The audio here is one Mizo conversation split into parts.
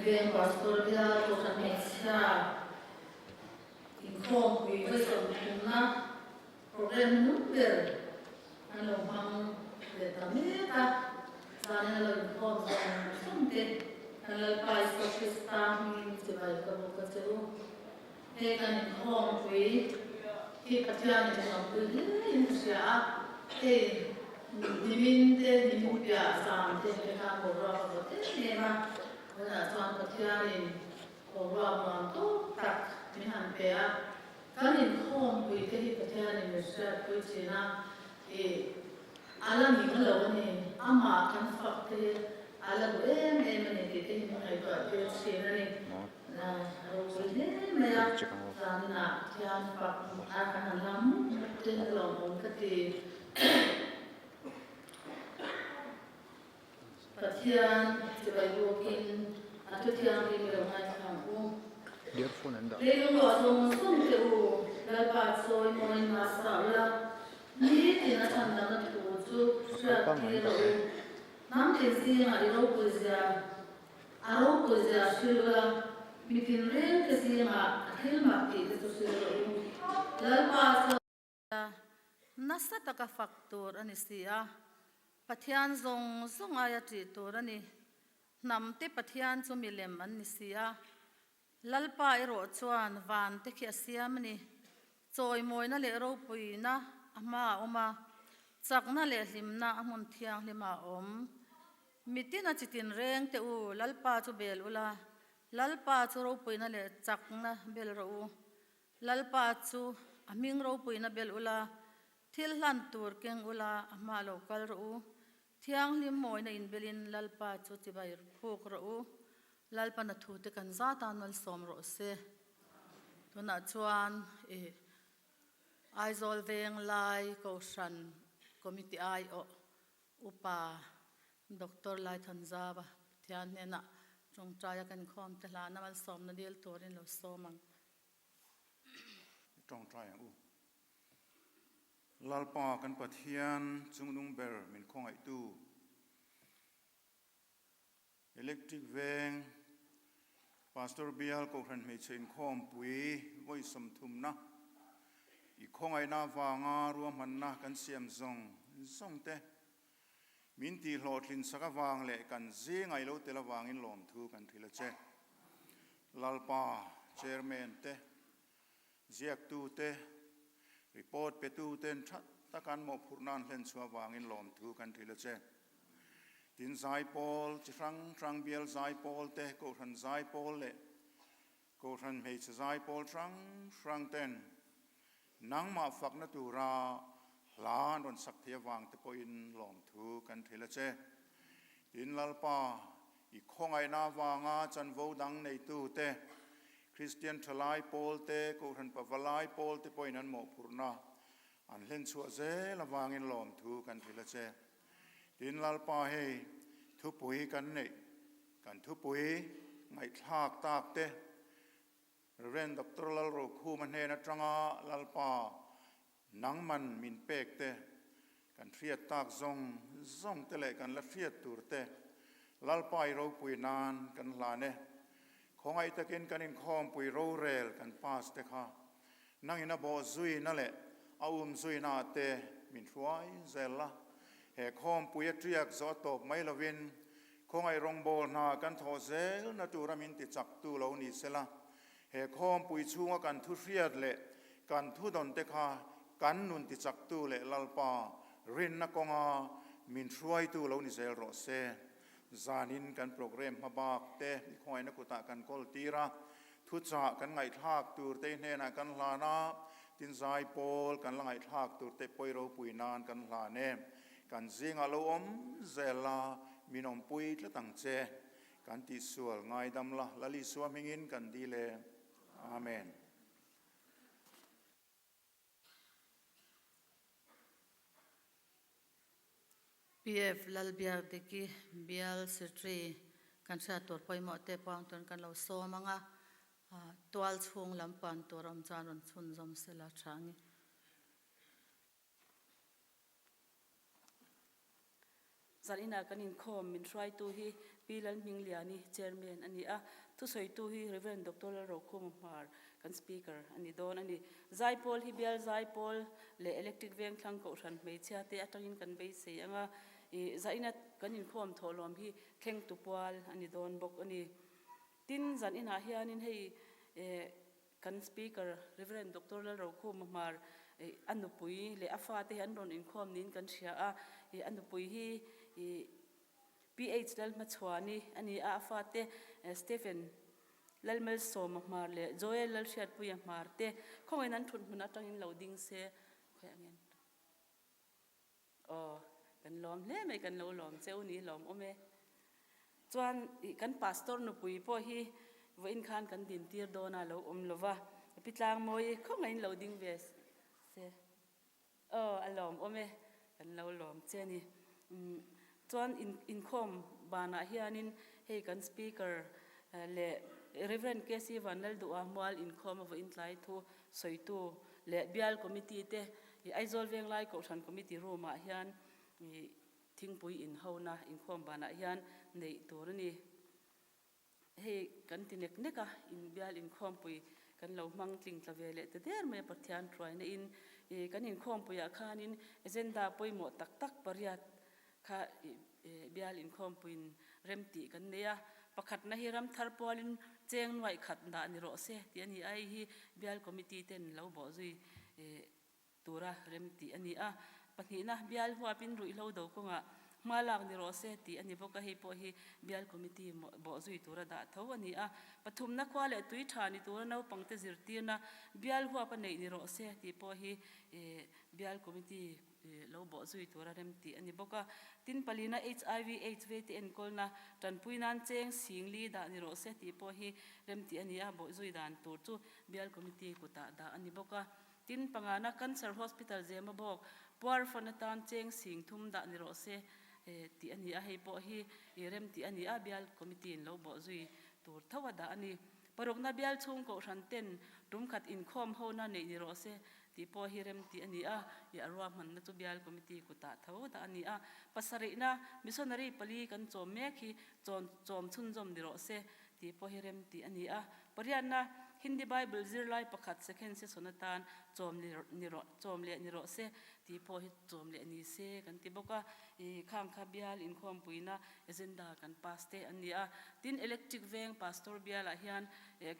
Veng Pastor Bial Kohhran Hmeichhia Inkhawmpui vawi sawmthumna Program nung ber an lo hmang leh ta mek a, chuanin a lo inkhawm zawng zawng te kan Lalpa Isua Krista hmingin chibai ka bawk a che u. Hei kan inkhawmpui hi Pathianin nuampui hle in ka hria a, hei nimin te nimin piah zan te te khan boruak a vawt em em a, tunah chuan Pathianin boruak nuam tawk tak min han pe a, kan inkhawmpui te hi Pathianin min hriatpui thin a, ih a la ning lo a ni, amah kan fak te hi a la duh em em a ni tih te hi min ngaihtuah tir thin a ni. Ropui hle mai a, zaninah thian fak a kan han lam mup mup te hi lawmawm ka ti. Pathian chibai bawkin a thu thianghlim i lo ngaithla ang u. Leilung ruah zawng zawng te u, Lalpa chawi mawiin hmasa ula, nitin a chhandamna thu chu hriat tir rawh u. Hnam tin zingah i ropui zia A ropui zia hrilh ula, mi tinreng te zingah a thil mak tih te chu hrilh rawh u. Lalpa chuan. Nasa taka fak tur a ni si a, Pathian zawng zawng aia ṭih tur a ni. Hnam te Pathian chu milem an ni si a, Lalpa erawh chuan van te khi a siam a ni. Chawimawina leh ropuina a hma a awm a, chakna leh hlimna a hmun thianghlim ah a awm. Mitin a chitin reng teh u, Lalpa chu bel ula, Lalpa chu ropuina leh chakna bel rawh u. Lalpa chu a hming ropuina bel ula, thil hlan tur keng ula, a hma lo kal rawh u. Thianghlim mawina inbelin Lalpa chu chibai phuk rawh u. Lalpa na thute kan zat a malsawm rawh se. Tunah chuan i Aizawl Venglai Kohhran Committee aiawh Upa Doctor Laithanzava Pathian hnenah tawngtaia kan inkhawm te hlana malsawmna dil turin lo sawm ang. I tawngtai ang u. Lalpa kan Pathian chungnung ber min khawngaihtu. Electric Veng Pastor Bial Kohhran Hmeichhe Inkhawmpui vawi sawmthumna i khawngaihna avanga ruahmanna kan siam zawng zawng te min tihhlawhtlin sak avang leh kan zinga i lo tel avangin lawmthu kan hrilh a che. Lalpa Chairman te, ziaktu te, report petu ten that taka an mawhphurhna an hlenchhuah avangin lawmthu kan hrilh a che. Tin, zaipawl chi hrang hrang, bial zaipawl te, kohhran zaipawl leh kohhran hmeichhe zaipawl hrang hrang ten nangmah fakna tura hla an rawn sak thei avang te pawhin lawmthu kan hrilh a che. Tin, Lalpa, i khawngaihna avanga chanvo dang neitu te, Kristian thalai pawl te, kohhran pavalai pawl te pawhin an mawhphurhna an hlenchhuah zel avangin lawmthu kan hrilh a che. Tin, Lalpa hei thupui kan neih, kan thupui ngaihthlak tak te, Rev. Doctor Lalrokhuma hnen atanga Lalpa nangman min pek te, kan hriat tak zawng zawng te leh kan la hriat tur te Lalpa i ropui nan kan hlan e. Khawngaih takin kan inkhawmpui rorel kan pass te kha Nangin a bawh zuina leh a um zuina te min hruai zel la. He khawmpui a tiak zawh a tawp mai lovin khawngaih rawngbâwl hna kan thawh zelna tura min ti chaktu lo ni sela, he khawmpui chhunga kan thu hriat leh kan thudawn te kha kan nun ti chaktu leh Lalpa rinna kawnga min hruaitu lo ni zel rawh se. Zanin kan programme hmabak te i khawngaihna kutah kan kawl tir a, Thuchah kan ngaihthlak tur te hnenah kan hlan a, tin zai pawl kan la ngaihthlak tur te pawi ropui nan kan hlan e. Kan zingah lo awm zel la, min awmpui tlat ang che. Kan tihsual ngaidam la, Lal Isua hmingin kan dil e. Amen. PF Lalbiakdiki Bial Secretary kan hriat tur pawimawh te puang turin kan lo sawm ang a, tual chhung lam pan tur awm chuan rawn chhunzawm sela tha ang i. Zan inah kan inkhawm min hruaitu hi Pi Lalhmingliani, Chairman a ni a, thusawitu hi Rev. Doctor Lalrokhuma Hmar kan Speaker a ni dawn a ni. Zaipawl hi bial zaipawl leh Electric Vengthlang Kohhran hmeichhia te atangin kan beisei ang a, ih zan ina kan inkhawm thawhlawm hi thlengtu pual a ni dawn bawk a ni. Tin, zan inah hianin hei eh kan Speaker Rev. Doctor Lalrokhuma Hmar ih a nupui leh a fate hi an rawn inkhawm niin kan hria a, ih a nupui hi ih PH Lalhmachhuani a ni a, a fate Stephen Lalmalsawma Hmar leh Joel Lalhriatpuia Hmar te khawngaihin an thut hmun atangin lo ding se khawi ang em? Aw, kan lawm hle mai, kan lo lawm cheu ni lawm awm e. Chuan ih kan pastor nupui pawh hi vawiin khan kan dintir dawn a lo awm lova, Pi Tlangmawi khawngaihin lo ding ve se. Aw, a lawm awm e, kan lo lawm che a ni. Umm, chuan in inkhawm banah hianin hei kan Speaker leh Rev. KC Vanlalduha mual inkhawm a vawiin tlai thu sawitu leh Bial Committee te i Aizawl Venglai Kohhran Committee Room ah hian i thingpui inhona inkhawm banah hian neih tur a ni. Hei kan ti nek nek a, inbial inkhawmpui kan lo hmang tling tla ve leh ta der mai a Pathian hruaina in i kan inkhawmpuiah khanin agenda pawimawh tak tak pariat kha i bial inkhawmpuiin rem tih kan nei a, pakhatna hi ram thar pualin cheng nuaih khat dah ni rawh se tih a ni a, hei hi bial committee ten lo bawhzui tura rem tih a ni a, pahnihna bial huapin ruihhlo do kawngah hma lak ni rawh se tih a ni bawk a, hei pawh hi bial committee bawhzui tura dah tho a ni a, pathumna khua leh tui tha ni tura naupangte zirtirna bial huap a neih ni rawh se tih pawh hi bial committee lo bawhzui tura rem tih a ni bawk a, tin palina HIV aids veite enkawlna tanpui nan cheng singli dah ni rawh se tih pawh hi rem tih a ni a, bawhzui dan tur chu bial committee kutah dah a ni bawk a. Tin, pangana Cancer Hospital zema bawk puar fund atan cheng sing thum dah ni rawh se tih a ni a, hei pawh hi i rem tih a ni a, bial committee in lo bawh zui tur tho a dah a ni. Parukna bial chhung kohhran ten tum khat inkhawm hona neih ni rawh se tih pawh hi rem tih a ni a, i a ruahmanna chu bial committee kutah tho dah a ni a. Pasarihna missionary pali kan chawm mek hi chawn chawm chhunzawm ni rawh se tih pawh hi rem tih a ni a. Pariatna, Hindi Bible zirlai pakhat second session atan chawm ni rawh, chawm leh ni rawh se tih pawh hi chawm leh ni se kan ti bawk a. Ih, khang kha bial inkhawmpuina agenda kan pass te an ni a. Tin, Electric Veng Pastor bialah hian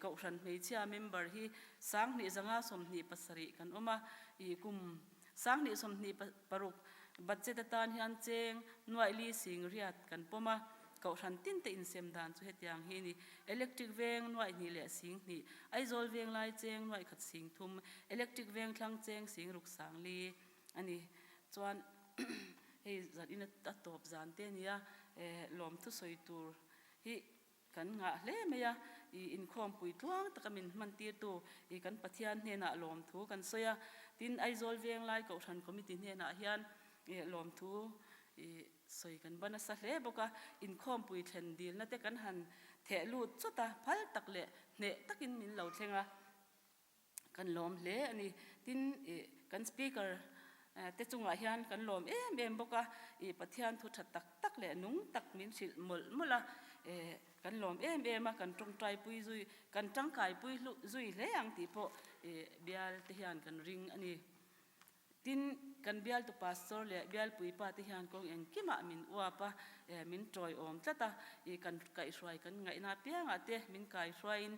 Kohhran hmeichhia member hi 2027 kan awm a. Ih, kum 2026 budget atan hian cheng nuaih li sing riat kan pawm a. Kohhran tin te insem dan chu hetiang hi a ni, Electric veng nuaih hnih leh sing hnih, Aizawl veng lai cheng nuaih khat sing thum, Electric veng thlang cheng sing ruk sang li a ni. Chuan hei zan in a tawp zan te a nia, lawm thusawi tur hi kan ngah hle mai a, i inkhawmpui tluang taka min hman tirtu i kan Pathian hnenah lawmthu kan sawi a, tin Aizawl veng lai Kohhran Committee hnenah hian lawmthu i Sawi kan va nasa hle bawk a, inkhawmpui thlen dilna te kan han theh lut chawt a, phal tak leh hneh takin min lo thleng a, kan lawm hle a ni. Tin, ih kan Speaker te chungah hian kan lawm em em bawk a, ih Pathian thu tha tak tak leh nung tak min hrilh mawlh mawlh a, eh kan lawm em em a, kan tawngtai pui zui, kan tangkai pui hluh zui hle ang tih pawh ih bial te hian kan ring a ni. Tin, kan bialtu pastor leh bialpuipa te hian kawng engkimah min uap a, min tawiawm tlat a, i kan kaihhruai kan ngaihna apiangah te min kaihruaiin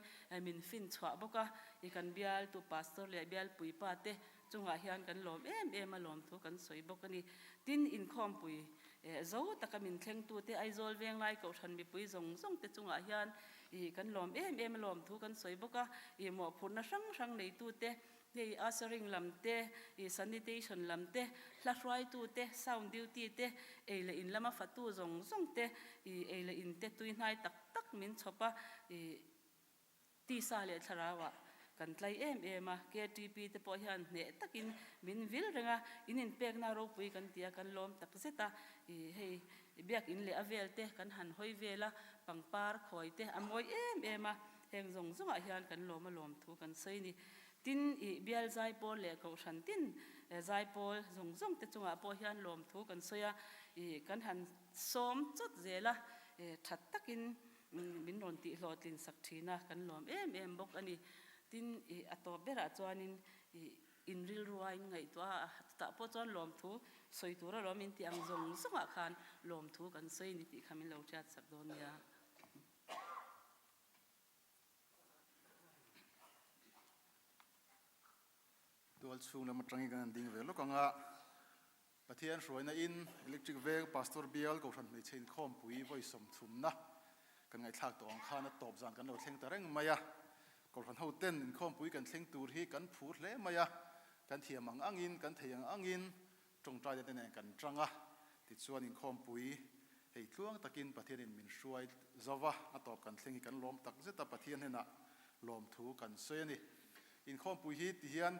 min fin chhuah bawk a, i kan bialtu pastor leh bialpuipa te chungah hian kan lawm em em a lawm thu kan sawi bawk a ni. Tin, inkhawmpui zo taka min thlengtute Aizawl Venglai Kohhran mipui zawng zawng te chungah hian i kan lawm em em a lawm thu kan sawi bawk a, i mawhphurhna hrang hrang neitute Hei ushering lam te, ih sanitation lam te, hla hruaitu te, sound duty te, ei leh in lama fatu zawng zawng te, ih ei leh in te tui hnai tak tak min chhawp a, ih tisa leh thlarauah kan tlai em em a, KTP te pawh hian hneh takin min vil reng a, in inpekna ropui kan ti a, kan lawm tak zet a, ih hei biakin leh a vel te kan han hawi vel a, pangpar khawi te a mawi em em a. Heng zawng zawngah hian kan lawm a lawm thu kan sawi ni. Tin, i bial zai pawl leh kohhran tin Zaipawl zawng zawng te chungah pawh hian lawmthu kan sawi a, ih kan han sawm chawt zel a, that takin min rawn tih hlawhtlin sak thin a, kan lawm em em bawk a ni. Tin, ih a tawp berah chuanin ih in rilrua in ngaihtuah a, chutah pawh chuan lawmthu sawi tur alawm in tih ang zawng zawngah khan lawmthu kan sawi ni tih kha min lo hriat sak dawn nia. Tual chhung lam atangin kan han ding ve lawk ang a, Pathian hruaina in Electric Veng Pastor Bial Kohhran Hmeichhe Inkhawmpui vawi sawmthumna kan ngaihthlak tawh ang khan a tawp zan kan lo thleng ta reng mai a. Kohhran ho ten inkhawmpui kan thleng tur hi kan phur hle mai a, kan thiam ang angin, kan thei ang angin tawngtaina te nen kan tang a, tichuan inkhawmpui hei tluang takin Pathianin min hruai zo va, a tawp kan thleng hi kan lawm tak zet a, Pathian hnenah lawmthu kan sawi a ni. Inkhawmpui hi ti hian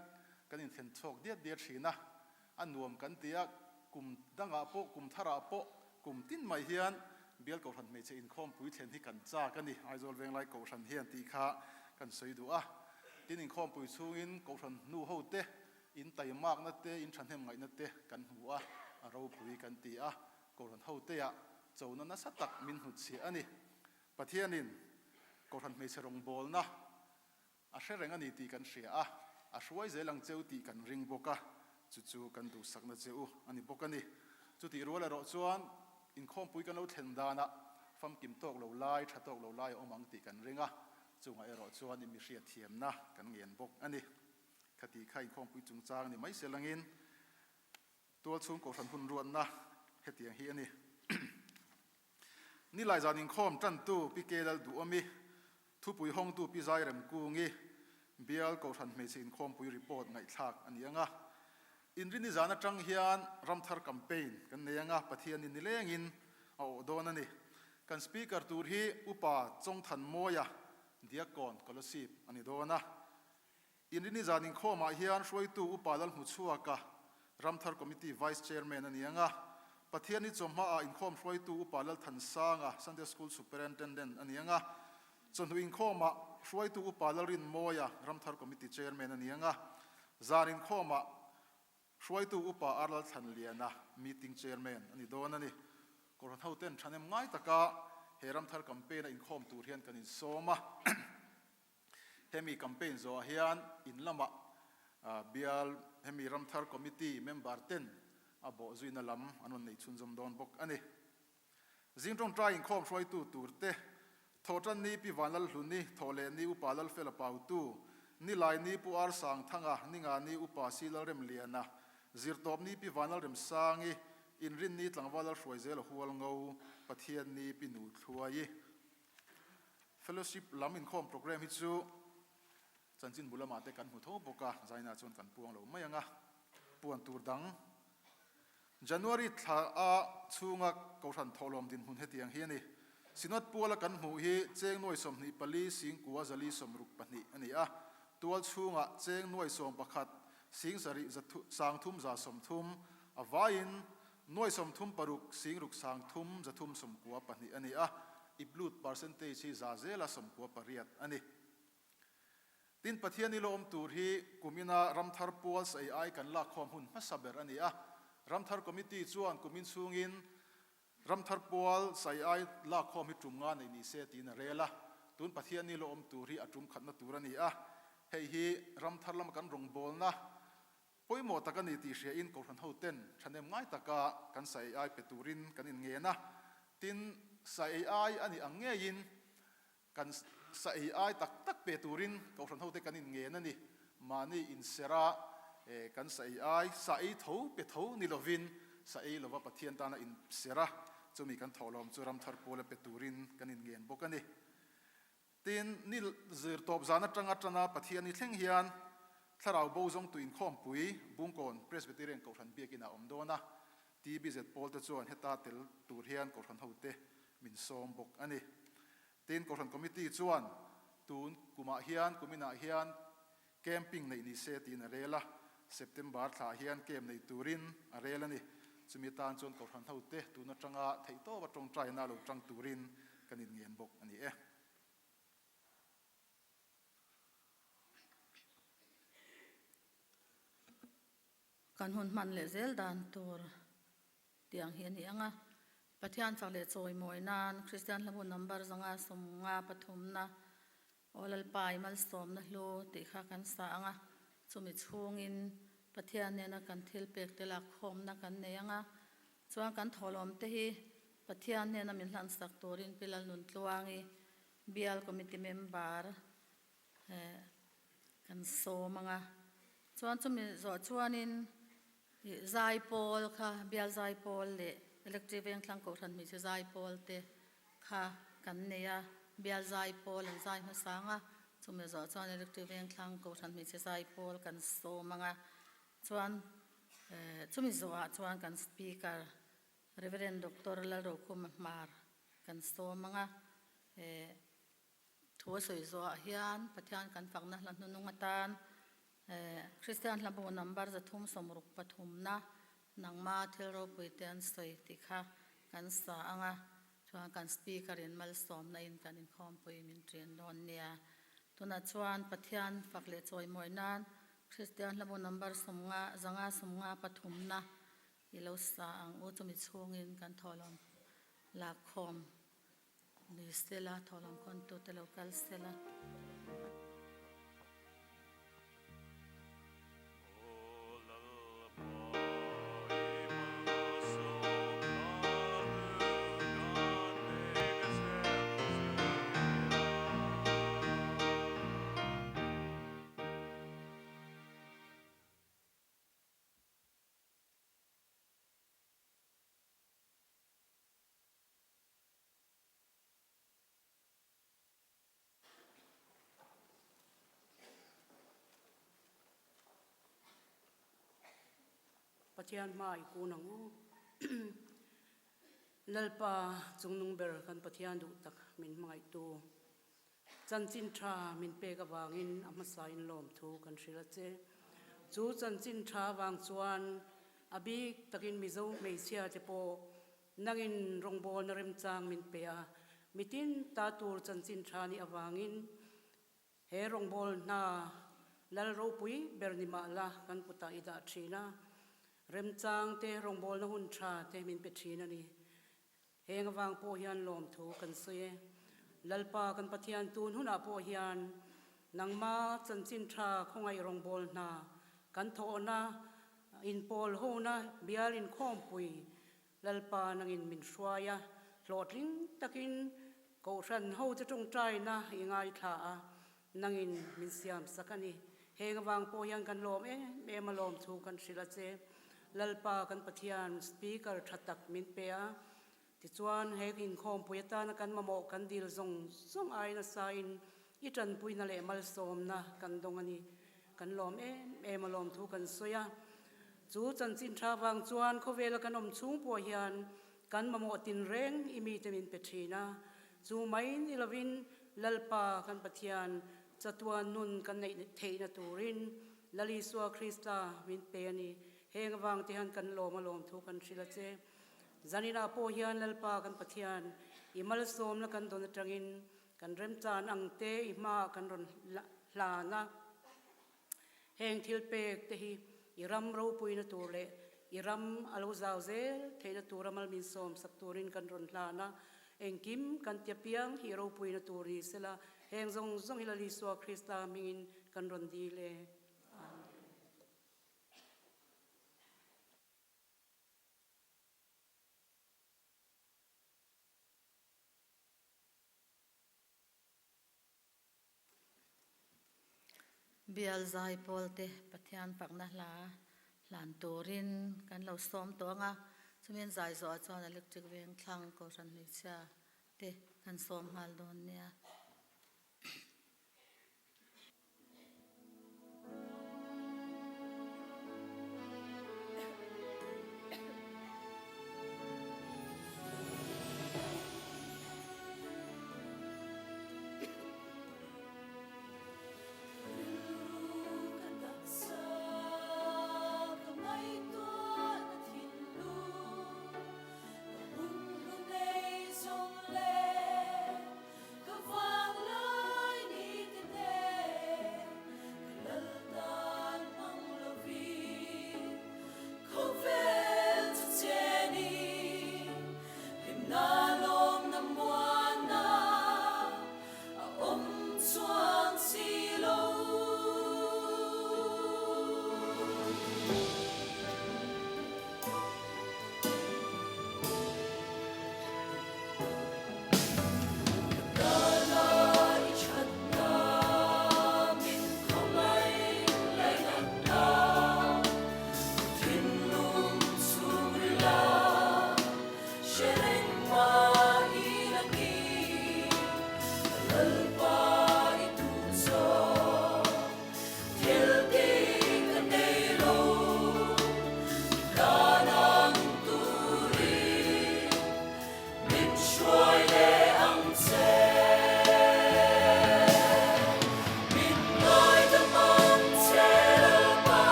kan inthlen chhawk diat diat thin a, a nuam kan ti a, kum dangah pawh, kum tharah pawh, kum tin mai hian Bial Kohhran hmeichhe inkhawmpui thlen hi kan chak a ni, Aizawl Venglai Kohhran hian tih kha kan sawi duh a. Tin, inkhawmpui chhungin Kohhran hnu ho te, in taimakna te, in thahnem ngaihna te kan hmu a, a ropui kan ti a, Kohhran ho teah chona nasa tak min hnutchhiah a ni. Pathianin Kohhran hmeichhe rawngbawlna A hre reng a ni tih kan hria a, a hruai zel ang cheu tih kan ring bawk a, chu chu kan duhsakna che u a ni bawk a ni. Chutih rual erawh chuan inkhawmpui kan lo thlen danah famkim tawk lo lai, tha tawk lo lai a awm ang tih kan ring a, chungah erawh chuan i mi hriatthiamna kan ngen bawk a ni. Khati kha inkhawmpui chungchang ni mai se langin tualchhung kohhran hun ruatna hetiang hi a ni. Nilai zan inkhawm tantu Pi Ke Lal Duhawmi, thupui hawngtu Pi Zai Remkungi, Bial Kohhran Hmeichhe Inkhawmpui report ngaihthlak a ni ang a. Inrini zan atang hian Ramthar Campaign kan nei ang a, Pathianin nilengin a awh dawn a ni. Kan Speaker tur hi Upa Chawngthan Mawia, Diakkawn, Kolasib a ni dawn a. Inrini zan inkhawmah hian hruaitu Upa Lalhmuchhuaka, Ramthar Committee Vice Chairman a ni ang a, Pathianni chawhmaah inkhawm hruaitu Upa Lalthansanga, Sunday School Superintendent a ni ang a, chawhnu inkhawmah hruaitu Upa Lalrinmawia, Ramthar Committee Chairman a ni ang a, zan inkhawmah hruaitu Upa Ar Lalthlanliana, Meeting Chairman a ni dawn a ni. Kohhran hoten thahnem ngai taka he Ramthar Campaign-a inkhawm tur hian kan insawm a. Hemi campaign zawhah hian in lamah bial hemi Ramthar Committee member ten a bawh zuina lam an rawn nei chhunzawm dawn bawk a ni. Zing tawngtai inkhawm hruaitu tur te, Thawhtan ni Pi Vanlalhluni, Thawhleh ni Upa Lalfela Pautu, Nilai ni Pu Ar Sangthanga, Ninga ni Upa Si Lalremliana, Zirtawp ni Pi Vanlalremsangi, Inrin ni Tlangval Lalhruaizela Hualngo, Pathian ni Pi Nuthluaii. Fellowship lam inkhawm programme hi chu chanchinbu lamah te kan hmu tho bawk a, zainah chuan kan puang lo mai ang a, puan tur dang. January thla a chhunga Kohhran thawhlawm dinhmun hetiang hi a ni. Synod puala kan hmuh hi cheng nuai 24 singkua zali 62 a ni a, tual chhungah cheng nuai 11 sing sarih sangthum za 30 a vaiin Nuai 36 sing ruk sang thum 390 2 a ni a, iplut percentage hi za zela 98 a ni. Tin, Pathian i lawm tur hi kumina Ramthar Pual sa ei ai kan lakkhawm hun hmasa ber a ni a. Ramthar Committee chuan kumin chhungin Ramthar Pual sa ei ai lakkhawm hi tum nga nei ni se tiin a rel a. Tun Pathian i lawm tur hi a tum khatna tur a ni a. Hei hi Ramthar lama kan rawngbawlna Pawimawh tak a ni tih hria in Kohhran ho ten thahnem ngai taka kan sa ei ai pe turin kan in ngen a, tin sa ei ai a nih ang ngeiin kan sa ei ai tak tak pe turin Kohhran ho te kan in ngen a ni. Mahni inserh a kan sa ei ai, sa ei tho pe tho ni lovin sa ei lova Pathian tana inserh a, chumi kan thawhlawm chu Ramthar Puala pe turin kan in ngen bawk a ni. Tin, ni zir tawp zan atanga tana Pathian ni thleng hian Thlarau bo zawngtu inkhawmpui Bungkawn Presbyterian Kohhran biakinn ah awm dawn a, TBZ pawl te chuan heta tel tur hian Kohhran hote min sawm bawk a ni. Tin, Kohhran Committee chuan tun kumah hian kuminah hian Camping neih ni se tiin a rel a, September thla ah hian camp nei turin a rel a ni. Chumi atan chuan Kohhran hote tun atanga theihtawpa tawngtaina lo tang turin kan inngen bawk a ni e. Kan hun hman leh zel dan tur tiang hi a ni ang a. Pathian fak leh chawimawi nan Kristian hlabu number 153na Aw Lalpa i malsawmna hlu tih kha kan sa ang a, chumi chhungin Pathian nena kan thil pek te lak khawmna kan nei ang a, chuan kan thawhlawm te hi Pathian hnena min hlansak turin Pi Lalnuntluangi Bial Committee member kan sawm ang a, chuan chumi zawh chuanin ih zaipawl kha bial zaipawl leh electric vengthlang kohhran hmeichhe zaipawl te kha kan nei a, bial zaipawl an zai hmasa ang a, chumi zawh chuan electric vengthlang kohhran hmeichhe zaipawl kan sawm ang a, chuan chumi zawhah chuan kan speaker Reverend Doctor Lalrokhuma Hmar kan sawm ang a, Thu a sawi zawhah hian Pathian kan fakna hla hnunung atan Kristian hlabu number 363na nangma thil ropui te an sawi tih kha kan sa ang a, chuan kan speaker in malsawmna in kan inkhawmpui min ṭin dawn nia. Tunah chuan Pathian fak leh chawimawi nan Kristian hlabu number sawmnga 553na i lo sa ang u, chumi chhungin kan thawhlawm lakkhawm. Ni sela, thawhlawm khawntu te lo kal sela. Pathian hma i kun ang u. Lalpa chungnung ber kan Pathian duh tak min hmangaihtu. Chanchin tha min pek avangin a hmasa in lawmthu kan hrilh a che. Chu chanchin tha avang chuan a bik takin Mizo hmeichhia te pawh Nangin rawngbawlna remchang min pe a, mitin ta tur chanchin tha nih avangin he rawngbâwl hna lal ropui ber ni mah la kan kutah i dah thin a, remchang te rawngbawlna hun tha te min pe thin a ni. Heng avang pawh hian lawmthu kan sawi e. Lalpa kan Pathian tun hunah pawh hian nangma chanchin tha khawngaih rawngbâwl hna kan thawhna, inpawl hona, bial inkhawmpui Lalpa nangin min hruai a, hlawhtling takin Kohhran ho chu tawngtaina i ngaithla a, nangin min siam sak a ni. Heng avang pawh hian kan lawm em em a lawm thu kan hrilh a che. Lalpa kan Pathian Speaker tha tak min pe a, tichuan he inkhawmpui atana kan mamawh kan dil zawng zawng ai nasain i tanpuina leh malsawmna kan dawng a ni. Kan lawm em em a lawm thu kan sawi a. Chu chanchin tha vang chuan khawvela kan awm chhung pawh hian kan mamawh tinreng i mite min pe thin a. Chu mai ni lovin Lalpa kan Pathian chatuan nun kan neih theihna turin Lal Isua Krista min pe a ni. Heng avang te hian kan lawm a lawm thu kan hrilh a che. Zaninah pawh hian Lalpa kan Pathian i malsawmna kan dawn atangin Kan remchan ang te i hmaah kan rawn hlan a, heng thil pek te hi i ram ropuina tur leh i ram a lo zau zel theihna tura malmin sawm sak turin kan rawn hlan a, engkim kan ti apiang hi i ropuina tur ni sela, heng zawng zawng hi Lal Isua Krista hmingin kan rawn dil e. Amen. Bial zai pawl te Pathian pakna hla hlan turin kan lo sawm tawh ang a, chumiin zai zawhah chuan electric veng thlang Kohhran hmeichhia te kan sawm nghal dawn nia.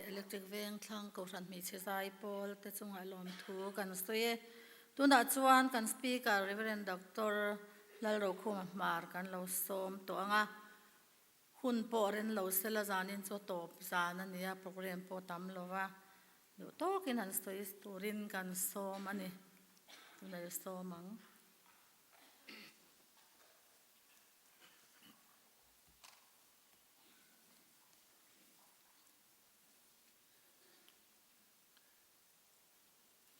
Electric veng thlang kohhran hmeichhe zai pawl te chungah lawmthu kan sawi e. Tunah chuan kan Speaker Rev. Doctor Lalrokhuma Hmar kan lo sawm tawh ang a. Hun pawh ren lo sela zanin chu a tawp zan a nia, programme pawh tam lo va, duh tawkin han sawi turin kan sawm a ni. Tunah i sawm ang.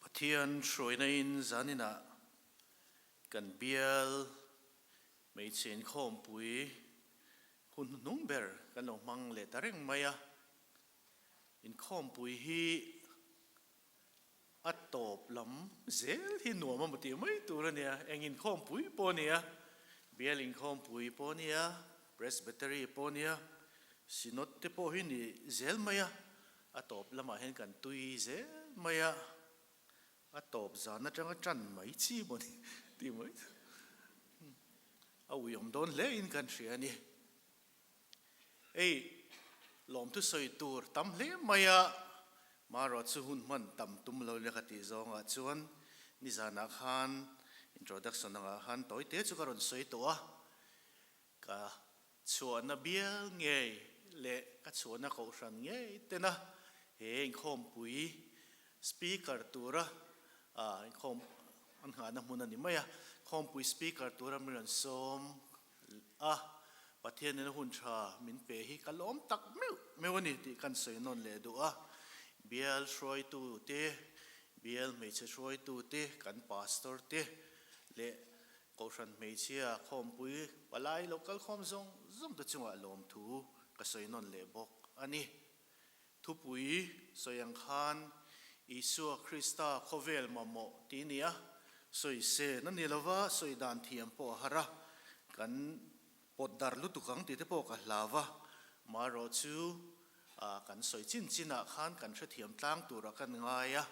Pathian hruaina in zaninah kan bial hmeichhe inkhawmpui hun hnuhnung ber kan lo hmang leh ta reng mai a. Inkhawmpui hi a tawp lam zel hi nuam a maw tih mai tur a nia. Eng inkhawmpui pawh a nia, bial inkhawmpui pawh a nia, Presbytery pawh a nia, Synod te pawh hi ni zel mai a. A tawp lamah hian kan tui zel mai a, a tawp zan atanga tan mai chi maw ni tih mai chu a uiawm dawn hle in kan hria a ni. Hei lawmthu sawi tur tam hle mai a, marawh chu hun hman tam tum lo ila ka tih zawngah chuan nizanah khan introduction angah khan tawi te chu ka rawn sawi tawh a, Ka chhuahna bial ngei leh ka chhuahna kohhran ngei tena he inkhawmpui speaker tura Inkhawm an nghahna hmun a ni mai a, khawmpui speaker tura mi rawn sawm a, Pathianin a hun tha min pe hi ka lawm tak meuh meuh a ni tih kan sawi nawn leh duh a, bial hruaitu te, bial hmeichhe hruaitu te, kan pastor te leh kohhran hmeichhia khawmpui palai lo kal khawm zawng zawng te chungah lawmthu ka sawi nawn leh bawk a ni. Thupui sawi ang khan Isua Krista khawvel mamawh tih nia sawi se na ni lova sawi dan thiam pawh a har a, kan pawt dar lutuk ang tih te pawh ka hlau a, marawh chu kan sawi chin chinah khan kan hrethiam tlang turah kan ngai a,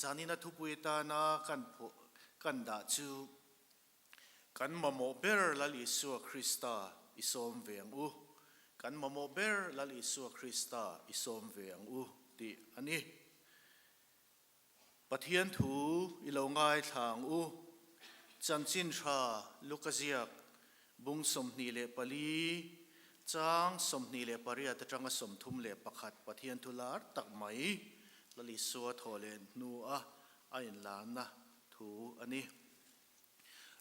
zanina thupui atana kan phuah kan dah chu Kan mamawh ber Lal Isua Krista i sawm ve ang u, kan mamawh ber Lal Isua Krista i sawm ve ang u tih a ni. Pathian thu i lo ngaithla ang u. Chanchin tha Luka ziak bung 24, chang 28 atanga 31 Pathian thu lar tak mai Lal Isua thawh leh hnua a inlarna thu a ni.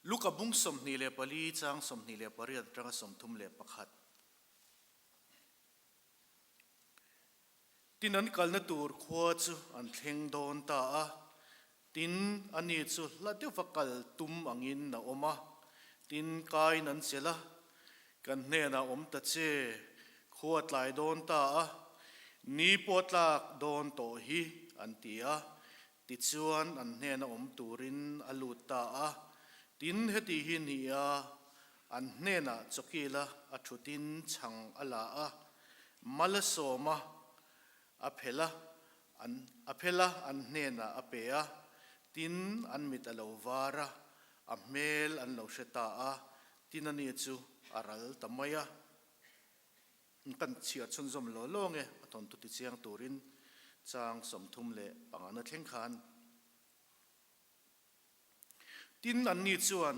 Luka bung 24 chang 28 atanga 31. Tin an kalna tur khua chu an thleng dawn ta a, tin ani chu hla deuhva kal tum angin a awm a, tin kaiin an chelh a, Kan hnenah awm ta che, khua tlai dawn ta a, ni pawh tlak dawn tawh hi an ti a, Tichuan an hnena awm turin a lut ta a, tin heti hi ni a, an hnenah chawkila a thutin chhang a la a, mal a sawm a, a phel a, an a phel a, an hnenah a pe a, tin an mit a lo var a, a hmel an lo hre ta a, tin ani chu a ral ta mai a. Kan chhiar chhunzawm law law nge a thawnthu ti chiang turin chang 35 na thleng khan. Tin, anni chuan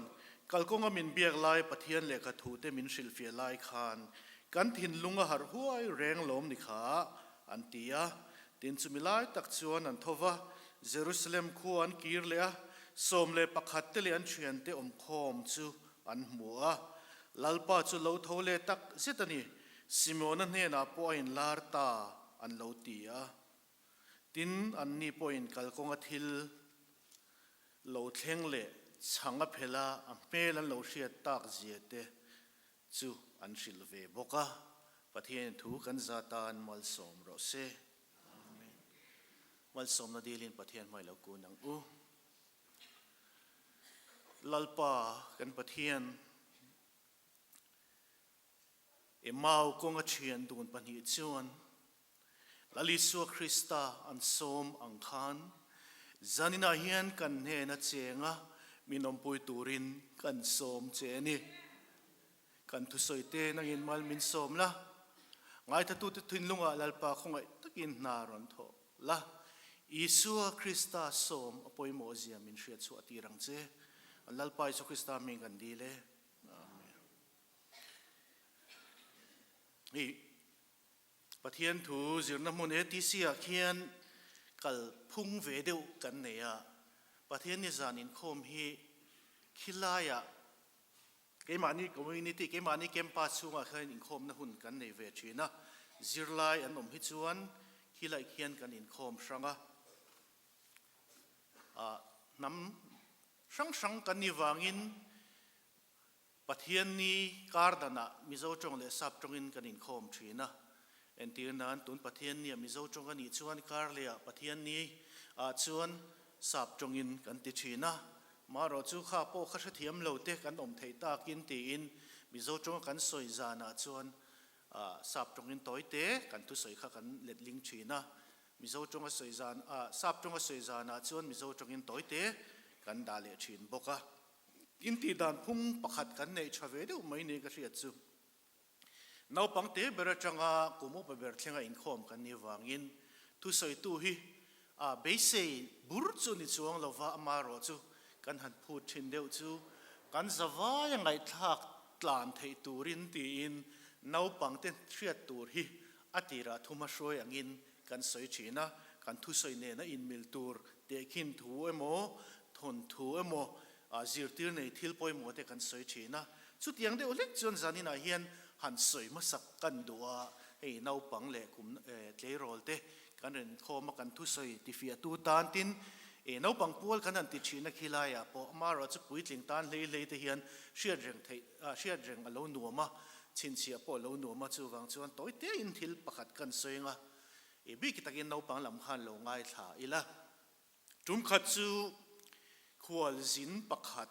kalkawnga min biak lai Pathian lehkha thute min hrilhfiah lai khan kan thinlung a harh huai reng lawm ni kha an ti a. Tin, chumi lai tak chuan an tho va, Jerusalem khua an kir leh a, 11 te leh an thiante awmkhawm chu an hmu a, Lalpa chu lo tho leh tak zet a ni, Simeona hnenah pawh a inlar ta, an lo ti a. Tin, anni pawhin kalkawnga thil lo thleng leh chhang a phel a, a hmel an lo hriat tak zia te chu an hrilh ve bawk a. Pathianin thu kan za tan malsawm rawh se. Amen. Malsawmna dilin Pathian hmai lo kun ang u. Lalpa kan Pathian, Emau kawnga thian dun pahnih chuan Lal Isua Krista an sawm ang khan zaninah hian kan hnena chenga min awmpui turin kan sawm che a ni. Kan thusawi te nangin mal min sawm la, ngaithlatute thinlungah Lalpa khawngaih takin hna rawn thawh la, Isua Krista sawm a pawimawh zia min hriat chhuah tir ang che. Lalpa Isua Krista hming kan dil e. Amen. Hi Pathian thu zirna hmun ATC ah khian kal phung ve deuh kan nei a, Pathian ni zan inkhawm hi khilaiah Keimahni community, keimahni campus chhungah khian inkhawmna hun kan nei ve thin a, zirlai an awm hi chuan khilaih khian kan inkhawm hrang a, ah hnam hrang hrang kan nih vangin Pathianni kar danah Mizo tawng leh Sap tawngin kan inkhawm thin a, entir nan tun Pathiannia Mizo tawng a nih chuan kar lehah Pathianni ah chuan Sap tawngin kan ti thin a, marawh chu kha pawh kha hrethiam lo te kan awm theih takin tiin Mizo tawnga kan sawi zanah chuan Sap tawngin tawi te kan thusawi kha kan letling thin a, Mizo tawnga sawi zan Sap tawnga sawi zanah chuan Mizo tawngin tawi te kan dah leh thin bawk a. Intih dan phung pakhat kan neih tha ve deuh mai niin ka hriat chu. Naupang te ber atanga kum upa ber thlenga inkhawm kan nih avangin thusawitu hi a beisei bur chu ni chuang lova amaherawh chu kan han phut thin deuh chu kan zavaia ngaihthlak tlan theih turin tiin naupangte hriat tur hi a tirah thuma hruai angin kan sawi thin a, kan thusawi nena inmil tur. Tehkhin thu emaw, thawnthu emaw, zirtir nei thil pawimawh te kan sawi thin a. Chutiang deuh hlek chuan zaninah hian han sawi hmasak kan duh a, hei naupang leh kum tleirawl te kan rinkhawm a kan thusawi tifiahtu tan tin naupang pual kan han ti thin a khilaiah pawh amaherawh chu puitling tan hlei hlei te hian hriat reng theih hriat reng a lo nuam a, chhinchhiah pawh a lo nuam a, chuvang chuan tawi tein thil pakhat kan sawi ang a, I bik takin naupang lam khan lo ngaithla ila. Tum khat chu khual zin pakhat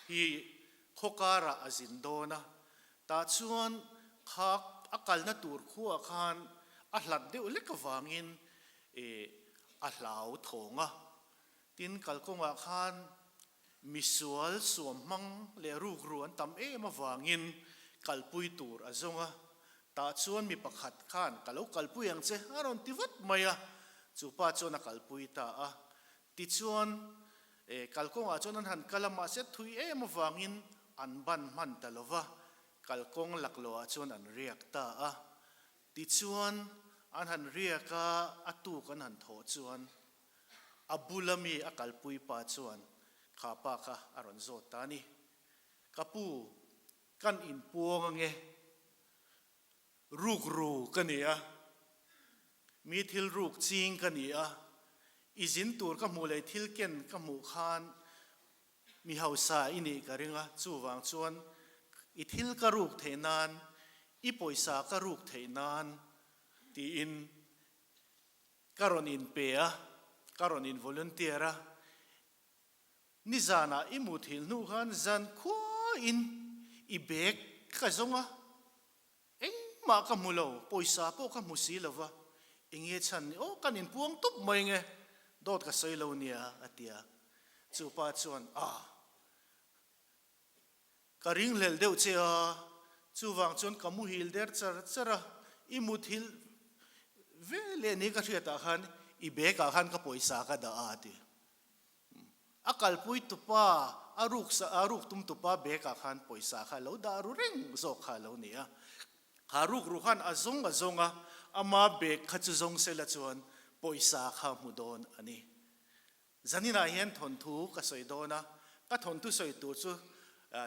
hi khaw karah a zin dawn a, tah chuan kha a kalna tur khuaah khan a hlat deuh lek avangin a hlau thawng a. Tin, kalkawngah khan misual suam hmang leh rukru an tam em avangin kalpui tur a zawng a, tah chuan mi pakhat khan ka lo kalpui ang che a rawn ti vat mai a, chu pa chuan a kalpui ta a. Tichuan, kalkawngah chuan an han kal a, mahse thui em avangin an ban hman ta lo va, kalkawng laklawhah chuan an riak ta a. Tichuan, an han riak a, a tuk an han thawh chuan A bula mi a kalpui pa chuan kha pa kha a rawn zawt ta a ni. Ka pu, kan inpuang ange. Rukru ka ni a, mi thil ruk ching ka ni a, i zin tur ka hmuh leh thil ken ka hmuh khan mi hausa i nih ka ring a, chuvang chuan i thil ka ruk theih nan, i pawisa ka ruk theih nan tiin Ka rawn inpe a, ka rawn in volunteer a, nizanah i muthilh hnu khan zan khuain i bag ka zawng a, engmah ka hmu lo, pawisa pawh ka hmu si lo va, enge chhan ni aw, kan inpuang tawp mai nge, dawt ka sawi lo nia a ti a, chupa chuan ah. Ka ringhlel deuh che a, chuvang chuan ka muhil der char char a, i muthilh ve leh ni ka hriatah khan i bag ah khan ka pawisa ka dah a a ti. A kalpui tupa, a ruk sa, a ruk tum tupa bag ah khan pawisa kha a lo dah ru reng zawk kha a lo ni a. Kha ruk ru khan a zawng a zawng a, ama bag kha chu zawng sela chuan pawisa kha hmu dawn a ni. Zaninah hian thawnthu ka sawi dawn a, ka thawnthu sawi tur chu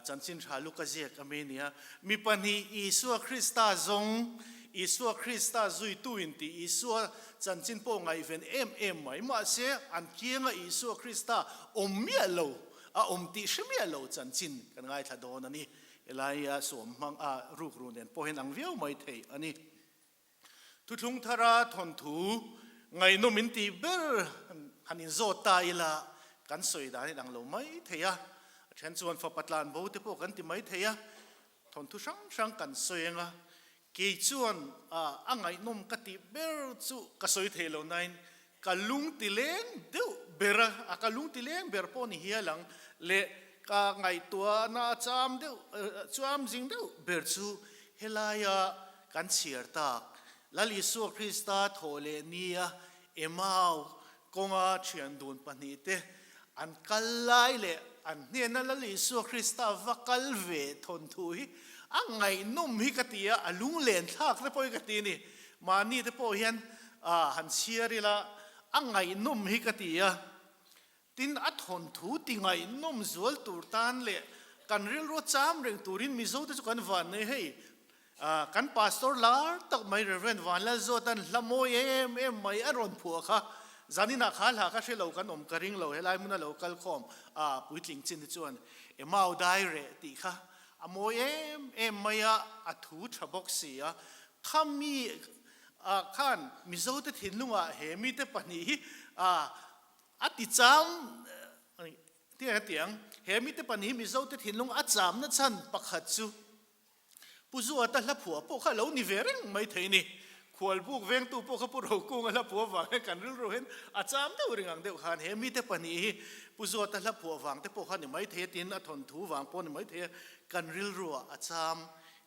chanchin tha lu ka ziak a mi nia. Mi pahnih Isua Krista zawng, Isua Krista zuitu in tih Isua chanchin pawh ngaihven em em mai. Mahse, an kianga Isua Krista awm miah lo, a awm tih hre miah lo chanchin kan ngaithla dawn a ni. Helai suam hmang a rukru nen pawh hian ang viau mai thei a ni. Thuthlung thara thawnthu ngaihnawm in tih ber han inzawt ta ila kan sawi dan in ang lo mai thei a, a then chuan fapa tlan bo te pawh kan ti mai thei a, thawnthu hrang hrang kan sawi ang a, kei chuan a ngaihnawm ka tih ber chu ka sawi thei lo nain ka lung ti leng deuh ber a, a ka lung ti leng ber pawh ni hial ang leh ka ngaihtuahna a cham deuh cham zing deuh ber chu helaia kan chhiar tak Lal Isua Krista thawh leh nia Emau kawnga thian dun pahnihte an kal lai leh an hnena Lal Isua Krista va kal ve thawnthu hi a ngaihnawm hi ka ti a, a lunglen thlak te pawh hi ka ti a ni. Mahni te pawh hian han chhiar ila a ngaihnawm hi ka ti a, tin a thawnthu ti ngaihnawm zual tur tan leh kan rilru a cham reng turin Mizo te chu kan van nei hei kan pastor lar tak mai Rev. Vanlalzawtan hla mawi em em mai a rawn phuah kha zaninah kha hla kha hre lo kan awm ka ring lo helai hmuna lo kal khawm a puitling chin te chuan Emau dai reh tih kha a mawi em em mai a, a thu tha bawk si a. Kha mi ah khan Mizote thinlungah he mite pahnih hi a ti cham tiang a ti ang. He mite pahnih hi Mizote thinlung a chamna chhan pakhat chu Pu Zuata hla phuah pawh kha a lo ni ve reng mai thei ni. Khualbuk vengtu pawh kha Pu Rokunga hla phuah vang hian kan rilru hian a cham deuh ring ang deuh khan he mite pahnih hi Pu Zuata hla phuah vang te pawh kha ni mai thei a tin a thawnthu vang pawh ni mai thei a kan rilruah a cham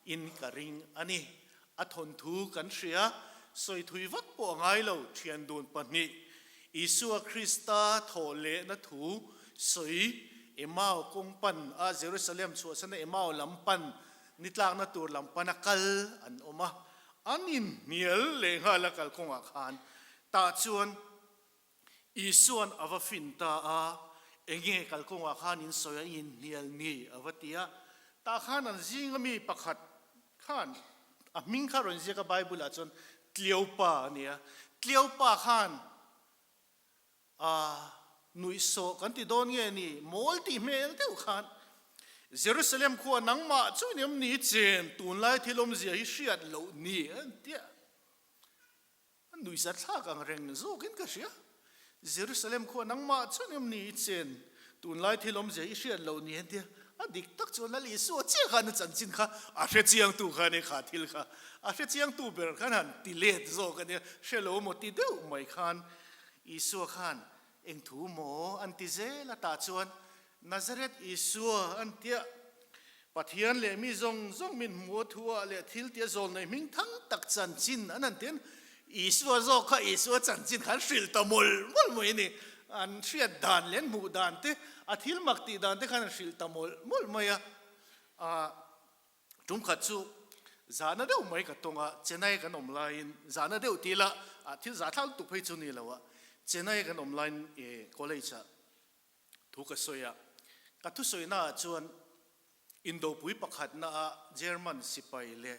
in ka ring a ni. A thawnthu kan hria, sawi thui vak pawh a ngai lo, thian dun pahnih, Isua Krista thawh lehna thu sawi Emau kawng pan a Jerusalem chhuahsana Emau lam pan ni tlakna tur lam pana kal an awm a, an inhnial leh nghal a kalkawngah khan tah chuan. Isua'n a va fin ta a, Enge kalkawngah khan in sawi a inhnial ni? a va ti a. Tah khan an zinga mi pakhat khan a hming kha rawn ziak a, Bible-ah chuan Tleopa a ni a. Tleopa khan a nuihsawh kan ti dawn nge ni? Mawl tih hmel deuh khan Jerusalem khua nangmah chu ni awm ni chen tunlai thil awmzia hi hriat loh ni a ti a. A nuihza thlak ang reng zawkin ka hria. Jerusalem khua nangmah chuan em ni i chen? Tunlai thil awmzia i hriat loh ni entia? A dik tak chuan Lal Isua chiah khan a chanchin kha a hre chiangtu kha a nia, kha thil kha a hre chiangtu ber khan han ti let zawk a nia, hre lo maw ti deuh mai khan Isua khan eng thu maw an ti zel a tah chuan Nazareth Isua an tia Pathian leh mi zawng zawng min hmu a thu ah leh thil tia zawl nei hming thang tak chanchin an han tian Isua zawk kha Isua chanchin kha an hrilh ta mawlh mawlh mai a ni. An hriat dan leh an hmuh dan te, a thil mak tih dan te khan an hrilh ta mawlh mawlh mai a. Ah tum khat chu zahna deuh mai ka tawng a, Chennai kan awm laiin zahna deuh ti ila ah thil zahthlak lutuk phei chu ni lo a, Chennai kan awm laiin college ah Thu ka sawi a, ka thusawina ah chuan Indopui pakhatna ah German sipai leh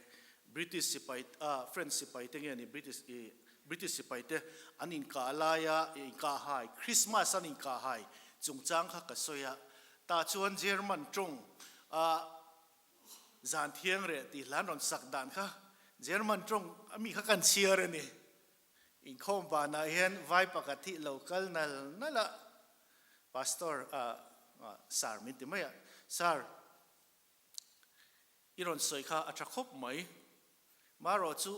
British sipai ah French sipai te nge ni British i British sipai te an inkah laia inkah hai Christmas an inkah hai chungchang kha ka sawi a, tah chuan German tawng ah zan thiang reh tih hlan rawn sak dan kha German tawng ami kha kan chhiar a ni. Inkhawm banah hian vai pakhat hi lo kal nal nal a, Pastor ah Sir min ti mai a, Sir, i rawn sawi kha a tha khawp mai, marawh chu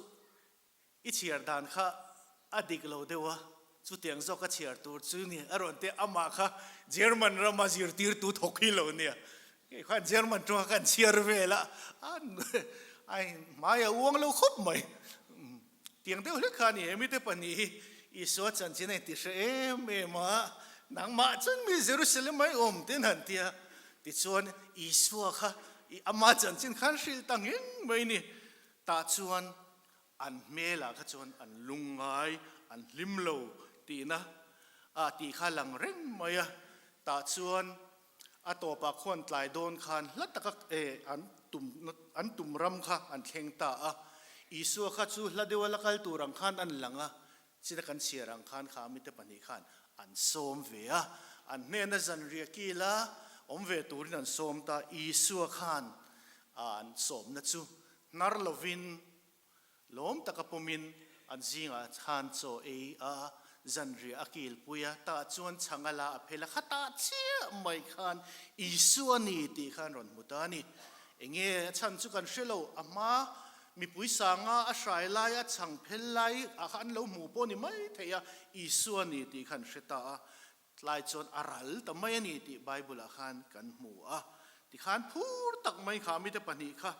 i chhiar dan kha a dik lo deuh a, chutiang zawk a chhiar tur chu ni a rawn ti a, amah kha German rama zirtirtu thawk hi lo nia, kei khan German tawng kha kan chhiar vel a, a hmai a uang lo khawp mai. Tiang deuh hlek kha a ni, he mite pahnih hi Isua chanchin a inti hre em em a, nangmah chuan mi Jerusalem a i awm te an han ti a, tichuan Isua kha i ama chanchin khan hrilh ta ngheng mai ni, tah chuan an hmelah kha chuan an lungngai, an hlim lo tihna ah tih kha lang reng mai a, tah chuan a tawpah khuan tlai dawn khan hla taka an tum an tum ram kha an thleng ta a. Isua kha chu hla deuha la kal tur ang khan an lang a, chita kan chhiar ang khan kha mite pahnih khan an sawm ve a, an hnena zanriah kila awm ve turin an sawm ta. Isua khan an sawmna chu hnar lovin Lawm taka pawmin an zingah khan chaw ei a, zanriah a kilpui a, tah chuan chhang a la a phel a, khatah chiah mai khan Isua a ni tih khan rawn hmu ta a ni. Enge a chhan chu kan hre lo, a hma mipui sanga a hrai lai, a chhang phel lai ah kha an lo hmu pawh ni mai thei a, Isua a ni tih khan hre ta a, tlai chuan a ral ta mai a ni tih Bible ah khan kan hmu a, tikhan phur tak mai kha mite pahnih kha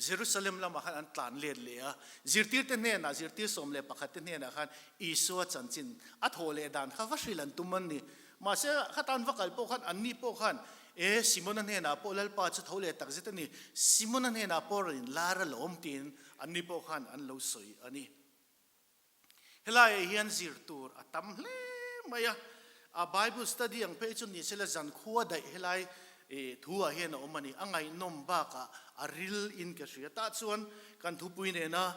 Jerusalem lamah khan an tlan let leh a, zirtirte hnenah, zirtir 11 te hnenah khan Isua chanchin a thawh leh dan kha va hrilh an tum an ni. Mahse, khata an va kal pawh khan anni pawh khan, E, Simona hnenah pawh Lalpa chu tho leh tak zet a ni, Simona hnenah pawh rawn inlar a lawm tiin anni pawh khan an lo sawi a ni. Helaiah hian zir tur a tam hle mai a, a Bible study ang phei chu ni sela zankhua daih helai thuah hian a awm a ni. A ngaihnawm bakah a ril in ka hria. Tah chuan kan thupui nena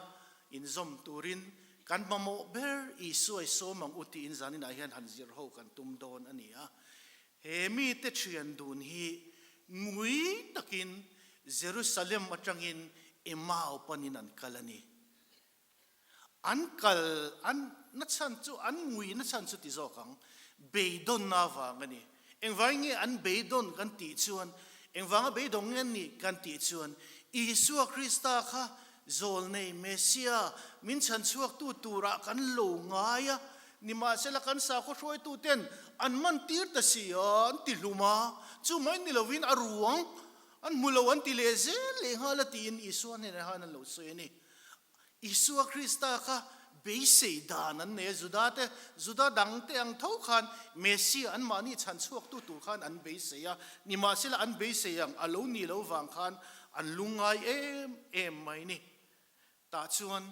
inzawm turin kan mamawh ber Isua i sawm ang u tiin zaninah hian han zir ho kan tum dawn a ni a. He mite thian dun hi ngui takin Jerusalem atangin Emau panin an kal a ni. An kal an na chhan chu an ngui na chhan chu ti zawk ang. Beidawnna vang a ni. Engvangin nge an beidawn kan tih chuan, engvanga beidawng nge an nih kan tih chuan, Isua Krista kha zawlnei Messia min chhan chhuaktu turah kan lo ngai a, nimahsela kan sakhaw hruaituten an man tir ta si a, an ti hlum a, chu mai ni lovin a ruang an hmu lo an ti leh zel leh nghal a tiin Isua hnenah khan an lo sawi a ni. Isua Krista kha beisei dan an nei a, Juda te, Juda dang te ang tho khan Messia an mahni chhan chhuaktu tur khan an beisei a, nimahsela an beisei ang a lo ni lo vang khan an lungngai em em mai ni. Tah chuan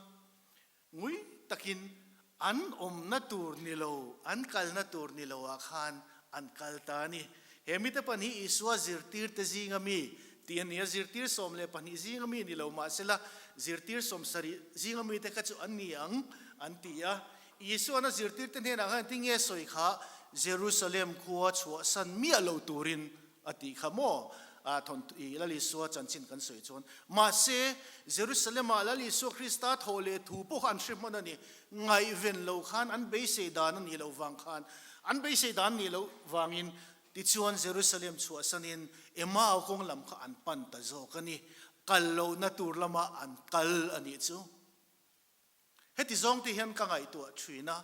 ngui takin. An awmna tur ni lo, an kalna tur ni lo ah khan an kal ta a ni. He mite pan hi Isua zirtirte zinga mi tih a ni a, zirtir 12 zinga mi ni lo mahsela zirtir 70 zinga mite kha chu an ni ang an ti a. Isuan a zirtirte hnenah khan engtin nge sawi kha Jerusalem khua chhuahsan miah lo turin A tih kha maw? A thawn i Lal Isua chanchin kan sawi chuan. Mahse, Jerusalem-ah Lal Isua Krista thawh leh thu pawh kha an hre hman a ni. Ngaihven lo khan an beisei dan a nih loh vang khan, an beisei dan nih loh vangin tichuan Jerusalem chhuahsanin Emau kawng lam kha an pan ta zawk a ni. Kal lohna tur lamah an kal a nih chu. Heti zawng te hian ka ngaihtuah thin a,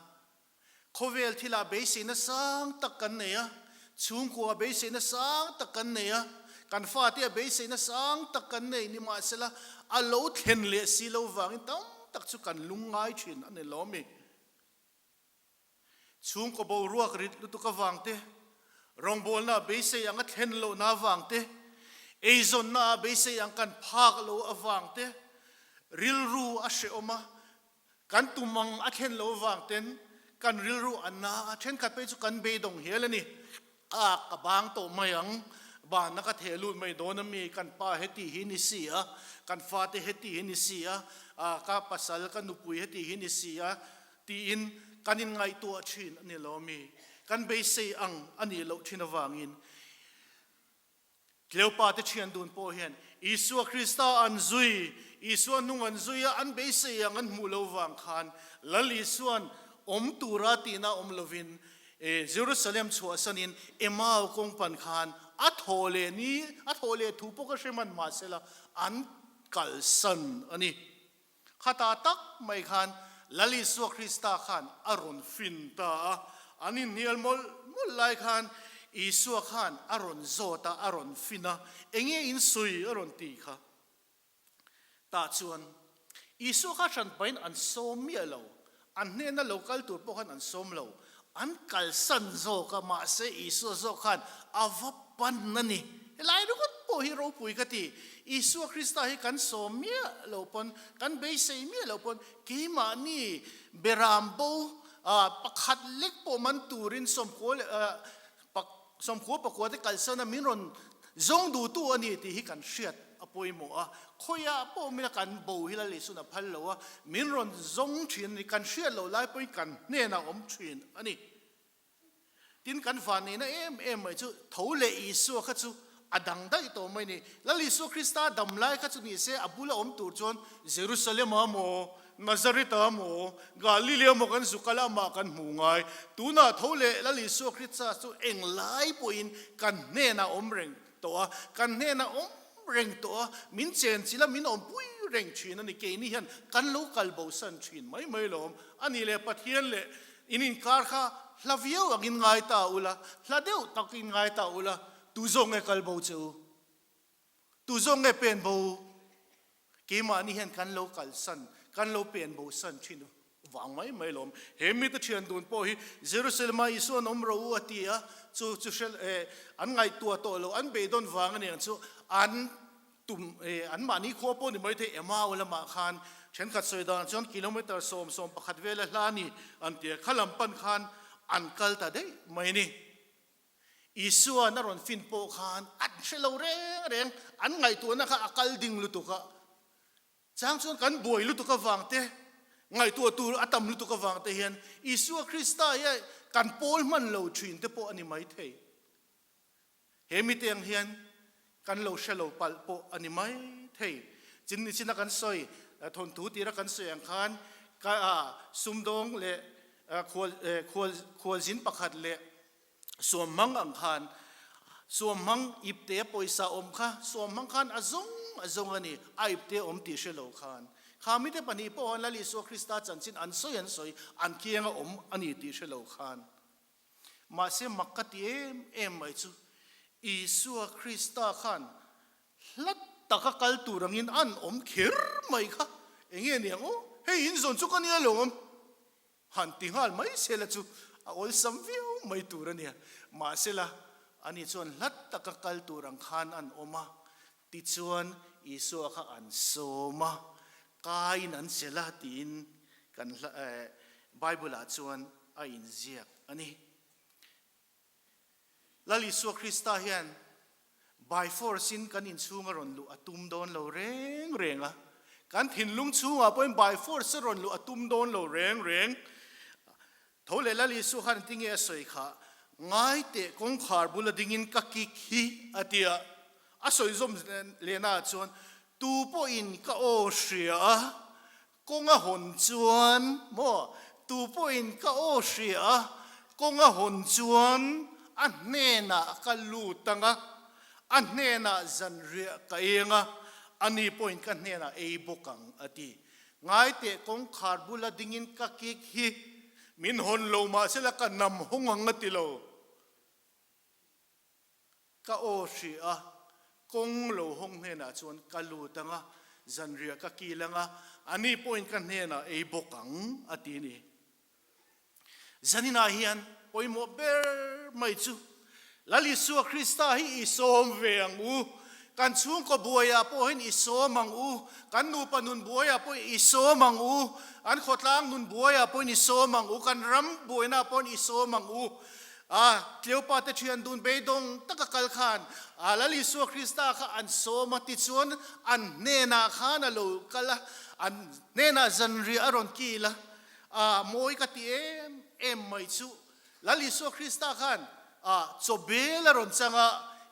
khawvel thilah beiseina sang tak kan nei a, chhungkua beiseina sang tak kan nei a, kan fate beiseina sang tak kan nei nimahsela a lo thlen leh si lo vangin tam tak chu kan lungngai thin a ni lawm mi. Chhungkaw boruak rit lutuk avang te, rawngbawlna beisei anga thlen lohna avang te, eizawnna ah beisei ang kan phak lo avang te, rilru a hrehawm a, kan tum ang a thlen lo avang ten kan rilru a na a, thenkhat phei chu kan beidawng hial a ni. A ka bang tawh mai ang, bana ka theh lut mai dawn a mi, kan pa heti hi ni si a, kan fate heti hi ni si a, ka pasal ka nupui heti hi ni si a, tiin kan inngaihtuah thin a ni lo mi, kan beisei ang a nih loh thin avangin Tleupa te thian dun pawh hian Isua Krista an zui, Isua hnung an zui a, an beisei ang an hmuh lo vang khan Lal Isua'n awm tura tihna awm lovin Jerusalem chhuahsanin Emau kawng pan khan a thawh leh ni, a thawh leh thu pawh ka hre hman mahsela an kalsan a ni. Khata tak mai khan Lal Isua Krista khan a rawn fin ta a, an inhnial mawlh mawlh lai khan Isua khan a rawn zawt a, a rawn fin a, Enge in sawi? a rawn ti kha. Tah chuan Isua kha hran pahin an sawm miah lo, an hnena lo kal tur pawh khan an sawm lo, an kalsan zawk a, mahse Isua zawk khan a va pan a ni. Helai ringawt pawh hi ropui ka ti. Isua Krista hi kan sawm miah lo pawn, kan beisei miah lo pawn, keimahni beram bo pakhat lek pawh man turin sawmkua leh sawmkua pakua te kalsan a min rawn zawng duhtu a ni tih hi kan hriat a pawimawh a. Khawiah pawh mila kan bo hi Lal Isu'n a phal lo a, min rawn zawng thin a ni. Kan hriat loh lai pawhin kan hnenah awm thin a ni. Tin, kan vanneihna em em mai chu tho leh Isua kha chu a dang daih tawh mai a ni. Lal Isua Krista dam lai kha chu ni se a bula awm tur chuan Jerusalem-a maw, Nazareth-a maw, Galilea maw kan zu kal a, amah kan hmu ngai. Tunah tho leh Lal Isua Krista chu eng lai pawhin kan hnenah awm reng tawh a, kan hnenah awm reng tawh a, min chen chilh a, min awmpui reng thin a ni. Keini hian kan lo kal bosan thin mai mai lawm. A nih leh Pathian leh In inkar kha hla viau angin ngai ta ula, hla deuh takin ngai ta ula, tu zawk nge kal bo che u? Tu zawk nge pen bo u? Keimahni hian kan lo kalsan, kan lo pen bo san thin vang mai mai lawm. He mite thian dun pawh hi Jerusalem-ah Isuan awm rawh u a ti a, chu chu hre eh an ngaihtuah tawh lo, an beidawn vang a niang chu an Tum e, an mahni khua pawh ni maithei Emau lamah khan thenkhat sawi danah chuan kilometre sawm sawm pakhat vela hla a ni an ti a, kha lam pan khan an kal ta daih mai a ni. Isua'n a rawn fin pawh khan an hre lo reng reng, an ngaihtuahna kha a kal ding lutuk a, chang chuan kan buai lutuk avang te, ngaihtuah tur a tam lutuk avang te hian Isua Krista hi kan pawl hman lo thin te pawh a ni maithei. He mite ang hian kan lo hre lo palh pawh a ni mai thei. Chin ni china kan sawi, thawnthu tira kan sawi ang khan ka sumdawng leh khual khual khualzin pakhat leh suamhmang ang khan suamhmang ipte pawisa awm kha suamhmang khan a zawng a zawng a ni, a ipte awm tih hre lo khan. Kha mite pahnih pawh han Lal Isua Krista chanchin an sawi an sawi, an kianga awm a ni tih hre lo khan. Mahse mak ka ti em em mai chu Isua Krista khan hlat taka kal tur angin an awm kher mai kha enge niang aw, hei in zawn chu ka nia lo awm han ti nghal mai sela chu a awlsam viau mai tur a nia. Mahsela ani chuan hlat taka kal tur ang khan an awm a, tichuan Isua kha an sawm a, kaiin an sela tiin kan hla eh. Bible-ah chuan a inziak a ni. Lal Isua Krista hian by force in kan inchhung a rawn luh a tum dawn lo reng reng a, kan thinlung chhungah pawhin by force a rawn luh a tum dawn lo reng reng. Tho leh Lal Isua khan tinge a sawi kha, Ngai teh kawngkhar bula dingin ka kik hi a ti a, a sawi zawm lehnaah chuan, Tu pawhin ka aw hria a, Kawng a hawn chuan maw? Tu pawhin ka aw hria a, kawng a hawn chuan a hnenah ka lut ang a, a hnenah zanriah ka eng a, ani pawhin ka hnenah ei bawk ang, a ti. Ngaiteh kawngkhar bula dingin ka kik hi min hawn lo mahsela ka nam hawng ang a ti lo. Ka aw hrih a, kawng lo hawng hnenah chuan ka lut ang a, zanriah ka kil ang a, ani pawhin ka hnenah ei bawk ang, a ti ni. Zaninah hian pawimawh ber mai chu Lal Isua Krista hi i sawm ve ang u, kan chhungkaw buaiah pawh hian i sawm ang u, kan nupa nun buaiah pawhin i sawm ang u, an khawtlang nun buaiah pawhin i sawm ang u, kan ram buainaah pawhin i sawm ang u. A Cleopa te thian dun beidawng taka kal khan a Lal Isua Krista kha an sawm a, tichuan an hnenah khan a lo kal a, an hnenah zanriah a rawn kil a, a mawi ka ti em em mai chu Lal Isua Krista khan a chawbel a rawn chang a,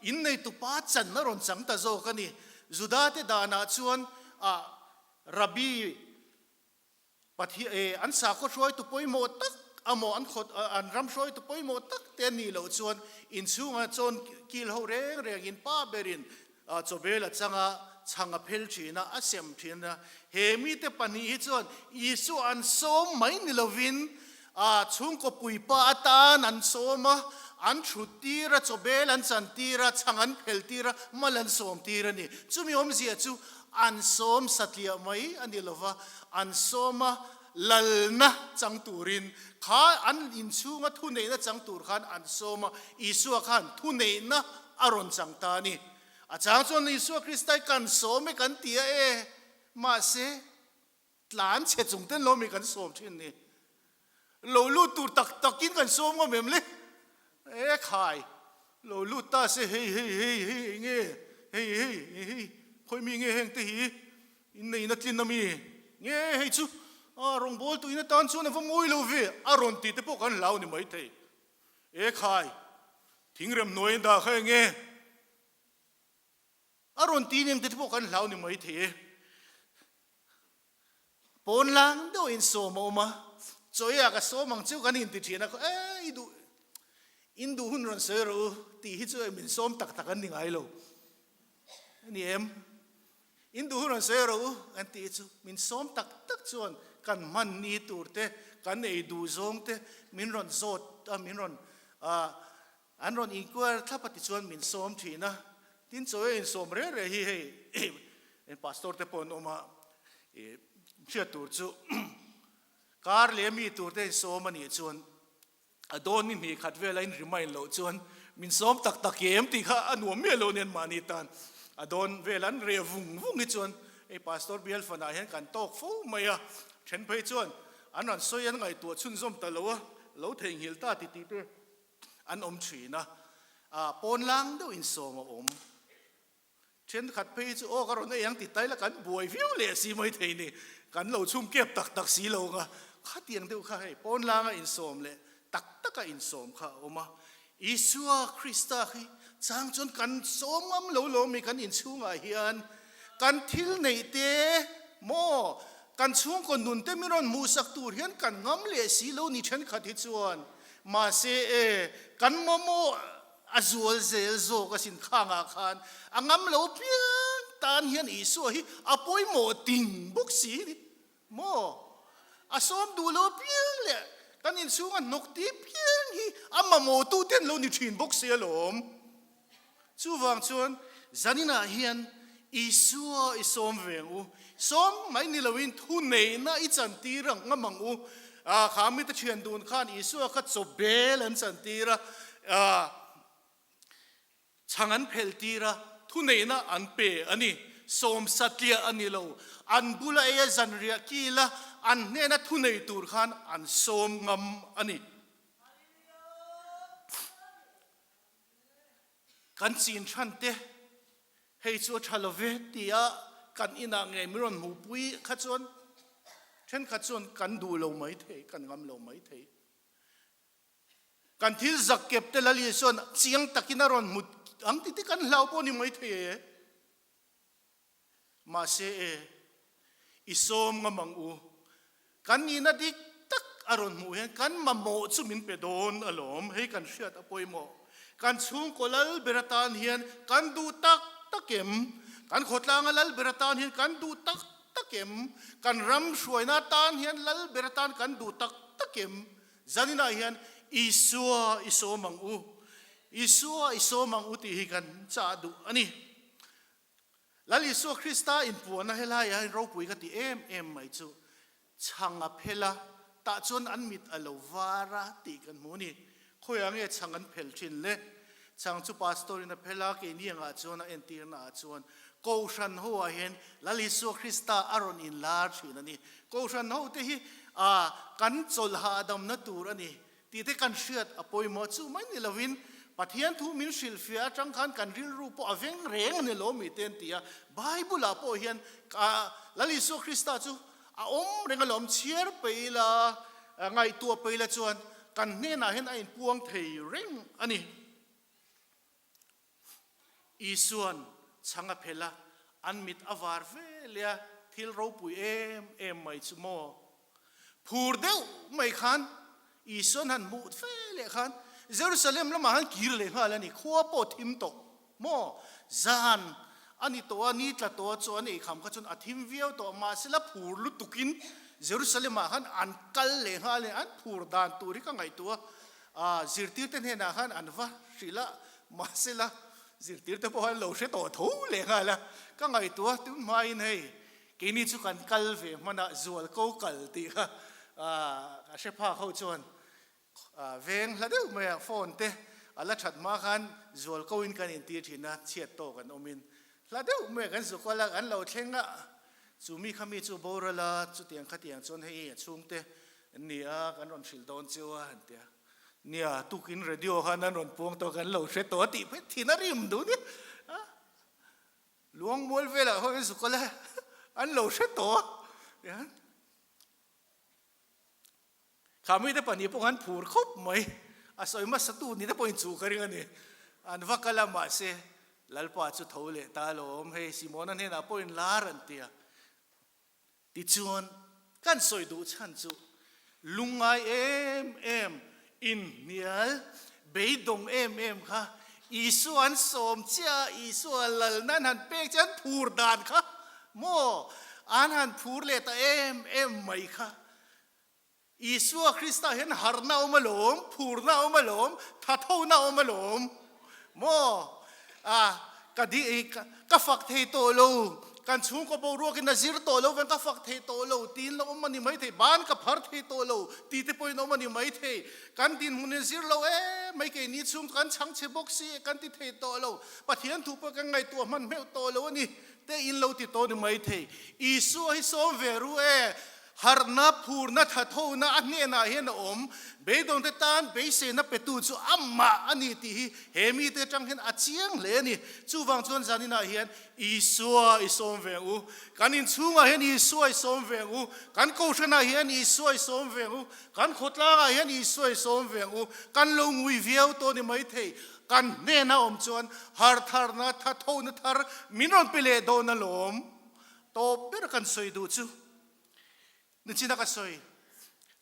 innei-tupa chan a rawn chang ta zawk a ni. Juda te danah chuan a Rabbi Pathian e, an sakhaw hruaitu pawimawh tak amaw an khawt an ram hruaitu pawimawh tak te an nih loh chuan inchhunga chawn kil ho reng rengin pa berin chawbel a chang a, chhang a phel thin a, a sem thin a. He mite pahnih hi chuan Isua an sawm mai ni lovin chhungkaw puipa atan an sawm a, an thut tir a, chawbel an chan tir a, chhang an phel tir a, mal an sawm tir a ni. Chumi awmzia chu An sawm satliah mai a ni lova, an sawma lalna chang turin kha an inchhunga thuneihna chang tur khan an sawm a, Isua khan thuneihna a rawn chang ta a ni. A chang chuan Isua Kristai kan sawm e kan ti a e, mahse tlan chhe chung ten lo mi kan sawm thin ni. Lo lut tur tak takin kan sawm ngawm em le? E khai, lo lut ta se hei hei hei hei eng nge hei hei hei khawi mi nge heng te hi in nei na tlin ami nge hei chu a rawngbâwl tuin atan chuan a va mawi lo ve a rawn tih te pawh kan hlau ni maithei. E khai, thingrem hnuai dah kha eng nge? A rawn ti nen te pawh kan hlau ni mai thei e. Pawn lang deuh in sawm a awm a, chawiah ka sawm ang chu kan inti thin a, e i duh in duh hun rawn sawi rawh u tih hi chu min sawm tak tak an ni ngai lo. A ni em? In duh hun rawn sawi rawh u kan tih hi chu min sawm tak tak chuan kan hman ni tur te, kan ei duh zawng te min rawn zawt a, min rawn An rawn inquire thlap a tichuan min sawm thin a, tin chaw ei insawm reng reng hi hei en pastor te pawh an awm a, ih hriat tur chu kar leh mi tur te insawm a nih chuan a dawn ni hnih khat vel a in remind loh chuan min sawm tak tak em tih kha a nuam miah lo nen mahni tan a dawn vel an reh vung vung hi chuan hei pastor bial fanah hian kan tawk fo mai a, then phei chuan an rawn sawi an ngaihtuah chhunzawm ta lo a, lo theihnghilh ta ti tih te. An awm thin a, ah pawn lang deuh in sawm a awm. Thenkhat phei chu aw ka rawn ei ang ti taila kan buai viau leh si mai thei ni, kan lo chhum kep tak tak si lo nga, khatiang deuh kha hei pawn langa insawm leh tak taka insawm kha a awm a. Isua Krista hi chang chuan kan sawm ngam lo lo mi kan inchhungah hian kan thil neih te maw kan chhungkaw nun te min rawn hmuhsak tur hian kan ngam leh si lo ni thenkhat hi chuan Mahse e, kan mamawh a zual zel zawk asin khangah khan a ngam lo piang tan hian Isua hi a pawimawh ting bawk si ni maw? A sawm duh lo piang leh kan inchhunga hnawk ti piang hi a mamawhtu te an lo ni thin bawk si alawm. Chuvang chuan zaninah hian Isua i sawm ve ang u. Sawm mai ni loin thu neihna i chantir ang ngam ang u. Ah, kha mite thian dun khan Isua kha chaw bel an chantir a, ah, chhang an phel tir a, thu neihna an pe a ni. Sawm satliah a ni lo. An bula ei a zanriah kil a, an hnena thunei tur khan an sawm ngam a ni. Kan chin than te hei chu a tha lo ve tia kan inah ngei min rawn hmuhpui kha chuan thenkhat chuan kan duh lo mai thei, kan ngam lo mai thei. Kan thil zak kep te Lali chuan chiang takin a rawn hmu ang tih te kan hlau pawh a ni mai thei e. Mahse e, i sawm ngam ang u. Kan nihna dik tak a rawn hmuh hian kan mamawh chu min pe dawn alawm, hei kan hriat a pawimawh. Kan chhungkaw lal ber atan hian kan duh tak tak em? Kan khawtlanga lal ber atan hian kan duh tak tak em? Kan ram hruaina atan hian lal ber atan kan duh tak tak em? Zaninah hian Isua i sawm ang u, Isua i sawm ang u tih hi kan chah duh a ni. Lal Isua Krista inpuahna helaiah hian ropui ka ti em em mai chu chhang a phel a, tah chuan an mit a lo var a tih kan hmu a ni. Khawiah nge chhang an phel thin le? Chhang chu Pastor in a phel a, keini angah chuan a entirna ah chuan Kohhran ho ah hian Lal Isua Krista a rawn inlar thin a ni. Kohhran ho te hi kan chawlh hahdamna tur a ni. Tih te kan hriat a pawimawh chu mai ni lovin Pathian thu min hrilhfiah atang khan kan rilru pawh a veng reng a ni lo mi te an ti a. Bible ah pawh hian Lal Isua Krista chu a awm reng alawm chhiar peih ila, ngaihtuah peih ila chuan kan hnenah hian a inpuang thei reng a ni. Isua'n chhang a phelh a, an mit a var ve leh a, thil ropui em em mai chu maw? Phur deuh mai khan Isua'n han hmuh ve leh khan Jerusalem lamah khan kir leh nghal a ni, khua pawh thim tawh maw? Zan a ni tawh a, ni tla tawh a, chaw an ei kham kha chuan a thim viau tawh, mahsela phur lutukin Jerusalem-ah khan an kal leh nghal a ni, an phur dan tur hi ka ngaihtuah a. A zirtirte hnenah khan an va hrilh a, mahsela zirtirte pawh an lo hre tawh tho leh nghal a, ka ngaihtuah tun hmain hei keini chu kan kal ve hmanah zual ko kal tih kha a hre phak ho chuan veng hla deuh mai a phone te a la that hma khan zual ko in kan intir thin a, chhiat tawk an awmin hla deuh mai a kan zu kal a, kan lo thleng a, chu mi kha mi chu boral a, chutiang khatiang chuan hei a chhungte Nia, kan rawn hrilh dawn cheu a, an ti a. Nia, tukin radio khan an rawn puang tawh, kan lo hre tawh a tih phei thin a rim duh nia. A, luang mual velah khaw in zuk a le, an lo hre tawh a. Tihian kha mite pahnih pawh khan phur khawp mai, a sawi hmasa tu ni te pawhin chu ka ring a ni. An va kal a, mahse Lalpa chu tho leh ta alawm, hei Simona hnenah pawh in lar an ti a. Tichuan, kan sawi duh chhan chu lungngai em em, inhnial, beidawng em em kha Isua an sawm chiah a, Isua lalna an han pek chiah, an phur dan kha maw an han phur leh ta em em mai kha. Isua Krista hian harhna a awm alawm, phurna a awm alawm, thathona a awm alawm. Maw? A, ka di, ka fak thei tawh lo, kan chhungkaw boruakin a zir tawh lo vang ka fak thei tawh lo tiin la awm a ni maithei, ban ka phar thei tawh lo tih te pawhin awm a ni maithei. Kan dinhmun in zir lo em mai, keini chhung kan chhang chhe bawk si, kan ti thei tawh lo, Pathian thu pawh kan ngaihtuah hman hmeuh tawh lo a ni te in lo ti tawh a ni maithei. Isua hi sawm ve ru e, Harhna, phurna, thathona a hnenah hian a awm. Beidawngte tan beiseina petu chu amah a ni tih hi he mite atang hian a chiang hle a ni. Chuvang chuan zaninah hian Isua i sawm ve ang u. Kan inchhungah hian Isua i sawm ve ang u. Kan kohhranah hian Isua i sawm ve ang u. Kan khawtlangah hian Isua i sawm ve ang u. Kan lo ngui viau tawh ni maithei. Kan hnena awm chuan hartharna, thathona thar min rawn pe leh dawn alawm. Tawp ber kan sawi duh chu nichina ka sawi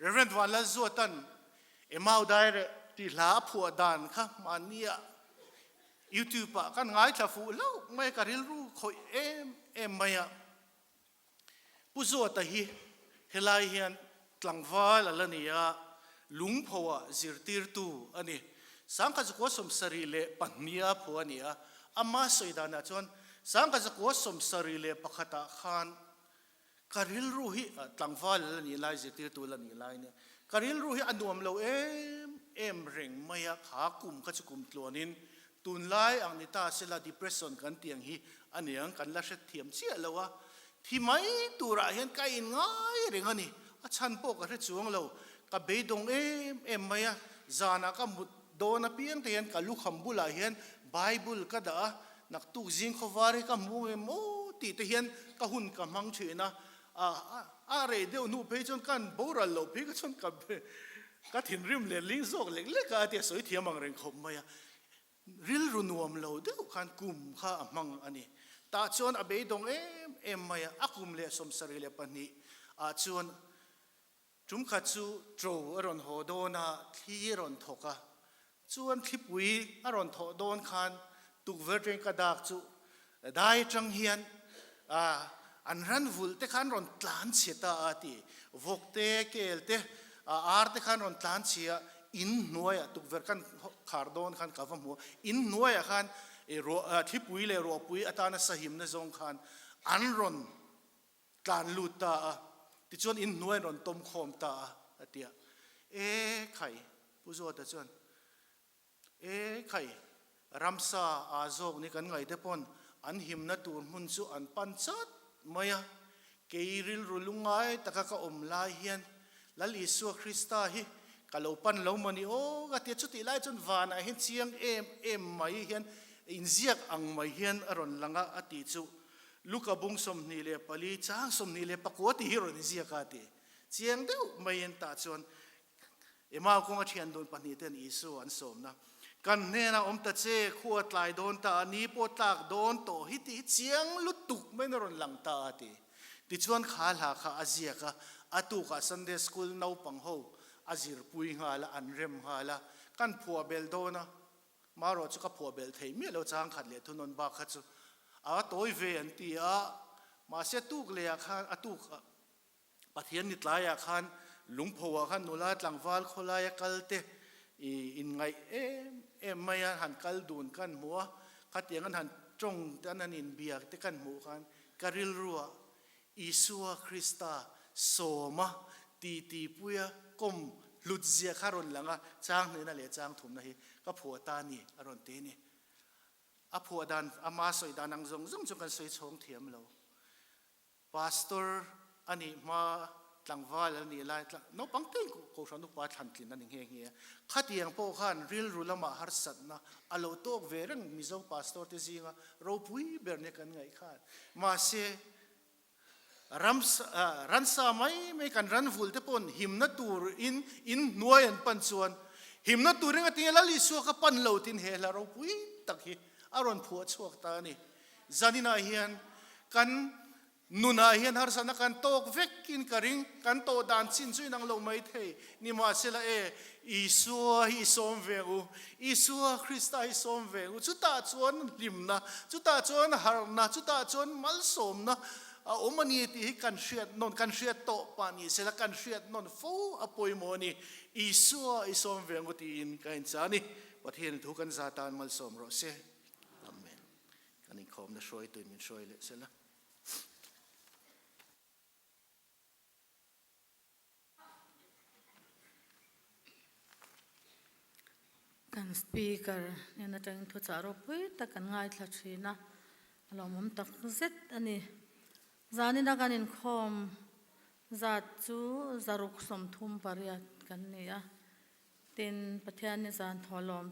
Rev. Vanlalzuatan Emau Daireh tih hla a phuah dan kha mahnia YouTube ah kan ngaithla fuh hlauh mai a, ka rilru khawih em em mai a. Pu Zuata hi helai hian tlangval a la ni a, lungphoah zirtirtu a ni. Sangkhatzakua 72 a phuah a ni a, ama sawi danah chuan Sangkhatzakua 71 ah khan ka rilru hi tlangval la nih lai, zirtirtu la nih lai nia, ka rilru hi a nuam lo em em reng mai a, kha kum kha chu kum tluanin tunlai ang ni ta sela depression kan tih ang hi a niang kan la hrethiam chiah lo a, thi mai turah hian ka inngai reng a ni. A chhan pawh ka hre chuang lo. Ka beidawng em em mai a, zanah ka mut dawn apiang te hian ka lukham bulah hian Bible ka dah a, naktuk zing khawvar hi ka hmu ngem maw tih te hian ka hun ka hmang thin a, a a rei deuh hnu phei chuan ka han boral loh phei kha chuan ka ka thinrim leh ling zawk lek lek a tia sawi thiam ang reng khawp mai a. Rilru nuam lo deuh khan kum kha a hmang a ni. Tah chuan a beidawng em em mai a, a kum leh 72 ah chuan tum khat chu ṭo a rawn haw dawn a, thli a rawn thawk a. Chuan thlipui a rawn thawh dawn khan tukverh ṭeng ka dak chu dai aṭang hian an ran vulh te kha an rawn tlan chhe ta a ti. Vawk te, kel te, ar te kha an rawn tlan chhe a, in hnuaiah tukverh kan khar dawn khan ka va hmu a, in hnuaiah khan thlipui leh ruahpui atana sahimna zawng khan an rawn tlan lut ta a, tichuan in hnuai an rawn tawm khawm ta a, a ti a. E khai, Pu Zawta chuan, E khai, ramsa aa zawk ni kan ngaih te pawn an himna tur hmun chu an pan chat mai a, kei rilru lungngai taka ka awm lai hian Lal Isua Krista hi ka lo pan lo maw ni aw ka ti a, chutih lai chuan vanah hian chiang em em mai hian inziak ang mai hian a rawn lang a, a tih chu Luka bung 24 chang 29 tih hi rawn inziak a ti. Chiang deuh maiin tah chuan Emau kawnga thian dun pahnih ten Isua an sawmna, Kan hnenah awm ta che, khua tlai dawn ta a, ni pawh tlak dawn tawh hi tih hi chiang lutuk maiin a rawn lang ta a ti. Tichuan kha hla kha a ziak a, a tukah Sunday School naupang ho a zirpui nghal a, an rem nghal a, kan phuah belh dawn a, marawh chu ka phuah belh thei miah lo chang khat leh thunawn bak kha chu a tawi ve an ti a, mahse tuk lehah khan a tuk Pathian ni tlaiah khan lungphoah khan nula tlangval khawlaia kal te i inngaih em em mai a, han kal dun kan hmu a, khatiang an han tawng te an han inbiak te kan hmuh khan ka rilruah Isua Krista sawma titipuia kawm hlut zia kha rawn lang a, chang hnehna leh chang thumna hi ka phuah ta a ni a rawn ti a ni. A phuah dan, ama sawi dan ang zawng zawng chu kan sawi chhawng thiam lo. Pastor a nih hma tlangval a nih lai naupang te Kohhran upa thlan tlin a ni nghe nghe a. Khatiang pawh khan rilru lamah harsatna a lo tawk ve reng Mizo pastor te zinga ropui ber nia kan ngaih khan. Mahse, ram ransa mai mai kan ran vul te pawn himna tur in in hnuai an pan chuan himna tur eng atinge Lal Isua ka pan lo tin he hla ropui tak hi a rawn phuah chhuak ta a ni. Zaninah hian kan nunah hian harsatna kan tawk vekin ka ring, kan tawh dan chin chu inang lo mai thei. Nimahsela e, Isua hi i sawm ve ang u, Isua Krista hi sawm ve ang u, chutah chuan hlimna, chutah chuan harhna, chutah chuan malsawmna a awm a ni tih hi kan hriat nawn, kan hriat tawh pah ni sela kan hriat nawn fo a pawimawh a ni. Isua i sawm ve ang u tiin ka inchah a ni. Pathian thu kan za tan malsawm rawh se. Amen. Kan inkhawmna hruaituin min hruai leh sela. Kan speaker hnen atangin thuchah ropui tak kan ngaithla thin a, a lawmawm tak zet a ni. Zanina kan inkhawm zat chu zaruk 38 kan ni a, tin Pathian nizan thawhlawm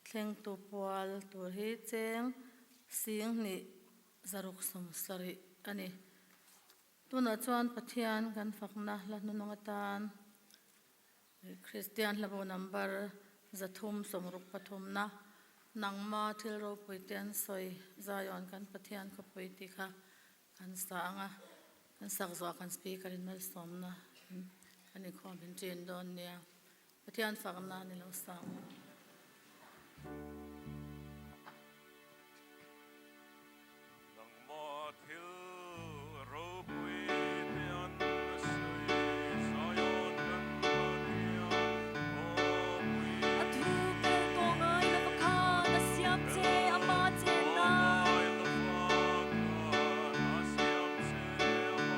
Thlengtu pual tur hi cheng 10 670 a ni. Tunah chuan Pathian kan fakna hla hnunung atan Kristian hlabu number 363 na Nangma thil ropui te an sawi Zion kan Pathian khawpui tih kha kan sa ang a, kan sak zawh kan speaker in malsawmna kan inkhawm hin ṭin dawn nia. Pathian fakna ni lo sang. Nangmah thil ropui te an sawi Zion kan Pathian khawpui. A thu pel tawh ngai lova khan a siam che ama chenna. Ngai lova khan a siam che ama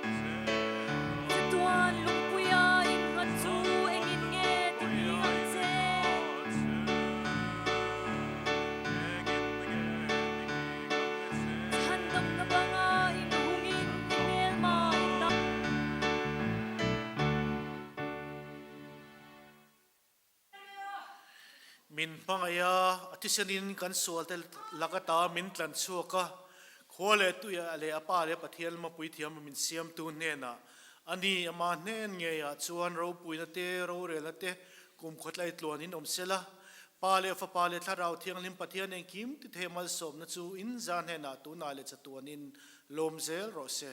chenna. Chatuan lungpuia innghat chu engin nge ti hming ang che? Min hmangaih a, a thisenin kan sualte lak ata min tlan chhuak a, khua leh tuia leh a Pa leh Pathian lama puithiam min siamtu hnenah a ni, amah hnen ngeiah chuan ropuina te, rorelna te kum khawtlai tluanin awm sela, Pa leh Fapa leh Thlarau Thianghlim Pathian engkim ti thei malsawmna chu in za hnenah tunah leh chatuanin lawm zel rawh se.